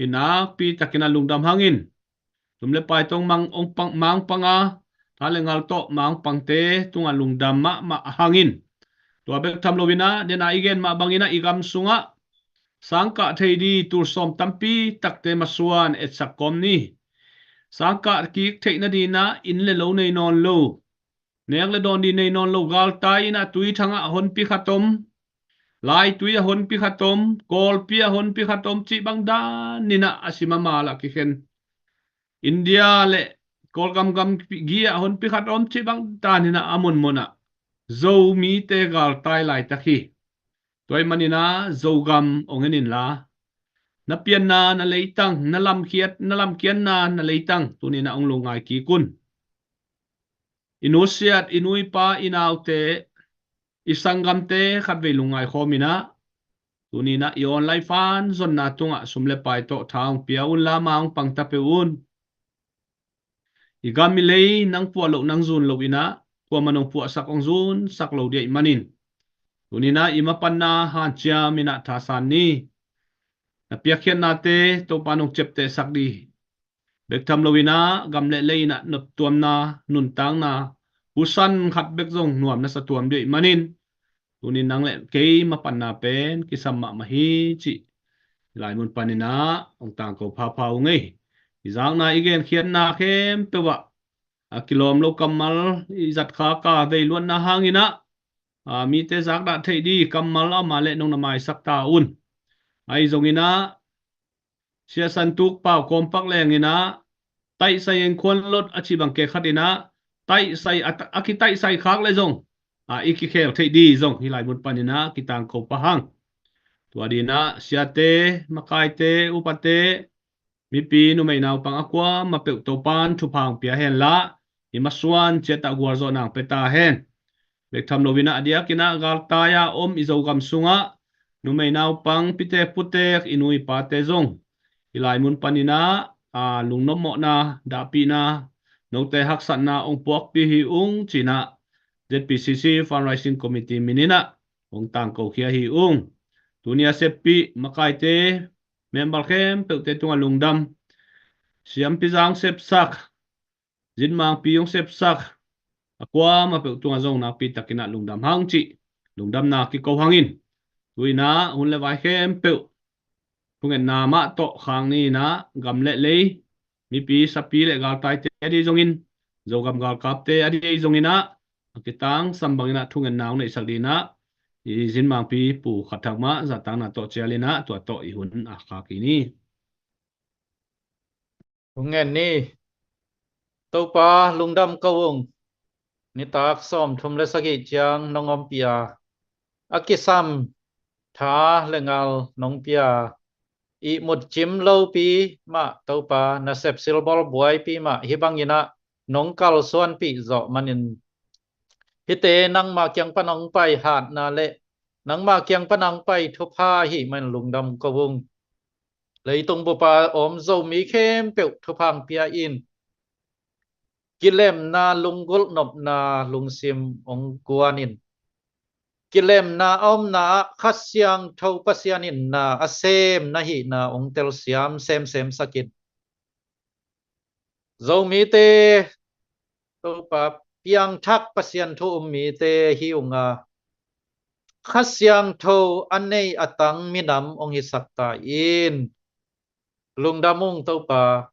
I nakpi takin ah lungdam hangin, sum le pai tawh mang hong pang, mang pang a, tha le ngal tawh mang pangte tungah lungdam mahmah hangin, tua bek tham lo in ah, den a i gen mah bangin ah i gam sungah sangkah thei ding tul sawm tampi takte masuan etsak kawm ni. Sangkah kik theih nadinah inn le lo nei nawn lo, nek le dawn dih nei nawn lo, galtai innah tui thangah a honpi khat om, laitui a honpi khat om, Kawlpi a honpi khat om cih bang daninah a sim a mal ah kikhen. India le Kawlgam gamgi ah honpi khat om cih bang daninah a munmunah Zomite galtai laitak hi. Tua ih maninah Zogam ong en inla, na pianna na leitang, na lamkhiat, na lamkianna na leitang tuninah ong lungngai kik un. I nusiat, i nu i pa, i naute, i sanggamte khatvei lungngai khawm inah, tuninah i online fan zonna tungah sum le pai tawh tha ong pia unla, ma ong pangta peuh un. I gam i lei nang puah loh nang zun loh inah, kuaman ong puahsak ong zunsak lo dih ih manin, tuninah i mapanna hanciam inah thasan ni. Na piakkhiatnate Topa nong ciaptehsak dih. Bek tham loinah gam le lei inah noptuamna, nuntakna, husan khat bek zong nuam na sa tuam dih ih manin, tunin nang le kei mapanna pen kisam mahmah hi cih hih lai mun paninah ong tangko phapha ung ei. I zakna i genkhiatna khempeuh ah a kilawm lo kammal i zatkhak a veiluatna hanginah, a, mite zakdah theih dih kammal a mah le nong na maisak ta un. Ahi zonginah Sia San Tuk Pau Kawmpak lenginah taihsai en khuan lot a cih bang kei khatinah taihsai a, a kitaihsai khak le zong, a, i kikhel theih dih zong hih lai mun paninah kitangko pah hang. Tua dinah siate, makaite, upate, mipi numei naupang a kuamah peuh Topan thupha ong pia henla, i masuan ciatah gualzawhna ong pia ta hen. Bek tham loinah a diakinah galtai a om i Zogam sungah numei naupang, pitek putek, i nu i pate zong hih lai mun paninah, a, lungnopmawhna, dahpihna, note haksatna ong puakpih hi ung cinah Z P C C Fundraising Committee mininah ong tangkokhia hi ung. Tuni a seppih makaite, member khempeuhte tungah lungdam. Siampi zang sepsak, zinmangpi ong sepsak a kuamah peuh tungah zong nakpi takinah lungdam hang cih lungdamna kiko hangin, tuinah hun le vai khempeuh thungetna mah tawh khang ni inah gam le lei, mipi sapi le galtaite a dih zongin, Zogam galkapte a dih zonginah a kitangsam banginah thungetna ong neihsak dinah i zinmangpi Pu Khat Thak mah zahtakna tawh cialinah tua tawh i hun a khak hi ni. Hong ngen ni. Topa lungdam ko ung. Nitak sawmthum le sagih ciang nong ompih a, a kisam tha le ngal nong pia, ihmut cim lopi mah Topa nasep silbawl buaipi mah hih banginah nong kalsuanpih zawh manin, hihte nangmah kiang pan hong pai hatna le nangmah kiang pan hong pai thupha ahih manin lungdam ko ung. Leitung bup a om Zomi khempeuh thupha hong pia in. Kilemna, lunggulh nopna lungsim hong guan in. Kilemna a omna ah Kha Siangtho Pasian in na a sem na hihna hong telsiam semsem sak in. Zomite Topa piangthak Pasian thu um mite hi ung a, Kha Siangtho a nei a tang minam hong hisak ta in. Lungdam ung Topa.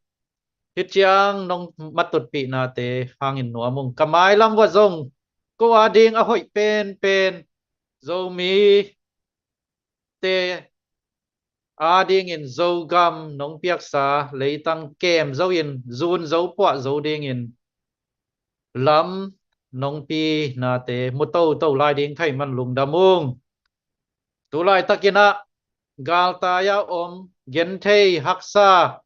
Hih ciang nong matutpihnate hangin nuam ung. Ka mailam uah zong ko ading a hoih penpen Zomite adingin Zogam nong piaksa leitang kem zo in, zun zo puah zo dingin lam nong pi nate mu toto lai ding thei man lungdam ung. Tu laitakinah galtai a om genthei haksa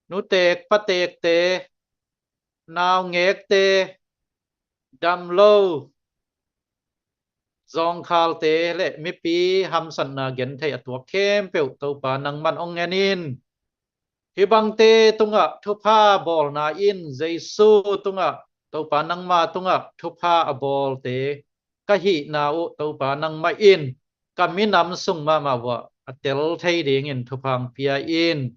nutek patekte, naungekte, damlo zawngkhalte le mipi hamsatna genthei a tuak khempeuh Topa nangman hong ngen in. Hih bangte tungah thupha bawlna in Jesu tungah, Topa nangma tungah thupha a bawlte ka hihna uh Topa nangmah in ka minam sung mahmah uah a tel thei dingin thupha hong pia in.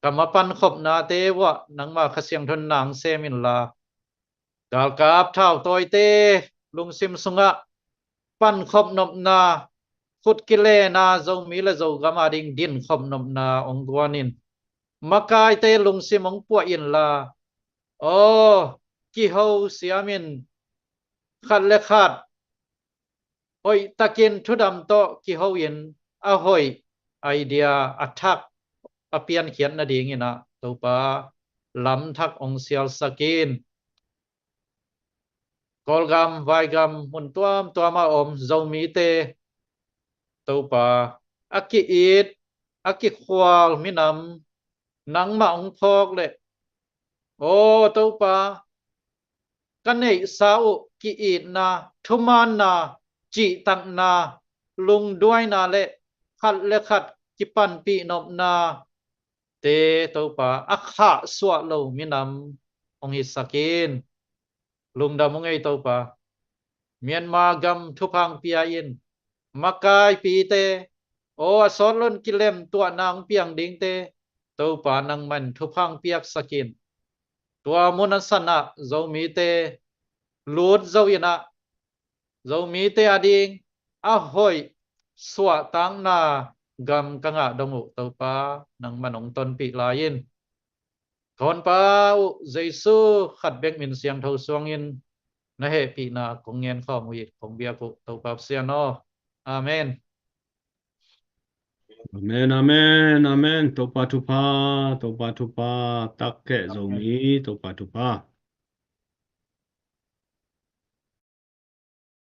Ka mapan khopnate uah nangma Kha Siangtho in na hong sem inla, galkap thautawite lungsim sungah pankhop nopna, khut kilena, Zomi le Zogam ading dinkhop nopna hong guan in. makaite lungsim hong puah inla, aw, kiho siamin khat le khat hoihtakin thudam tawh kiho in a hoih idea a thak a piankhiat nadingin ah Topa lamthak hong sialsak in. Kawlgam, vaigam, mun tuamtuam a om Zomite Topa a ki-it a kikhual minam nangmah hong phawk leh, aw Topa, ka neihsa uh ki-itna, thumaanna, cihtakna, lungduaina le khat le khat kipanpih nopna te Topa a khahsuah lo minam hong hisak in. Lungdam hong ei Topa. Myanmar gam thupha hong pia in. Makaipite, aw, a sawt loin kilemtuahna hong piang dingte Topa nangman thupha hong piaksak in. Tua mun a sanah Zomite lut zo inah Zomite ading a hoih suahtakna gam ka ngah dong uh Topa nangman hong tonpih lai in. Ka Honpa uh Jesu khat bek min siangtho suangin na hehpihna kong ngen khawm uh hi. Kong biak uh Topa Pasian aw. Amen. Amen, amen, amen. Topa thupha, Topa thupha, takkeh Zomi, Topa thupha.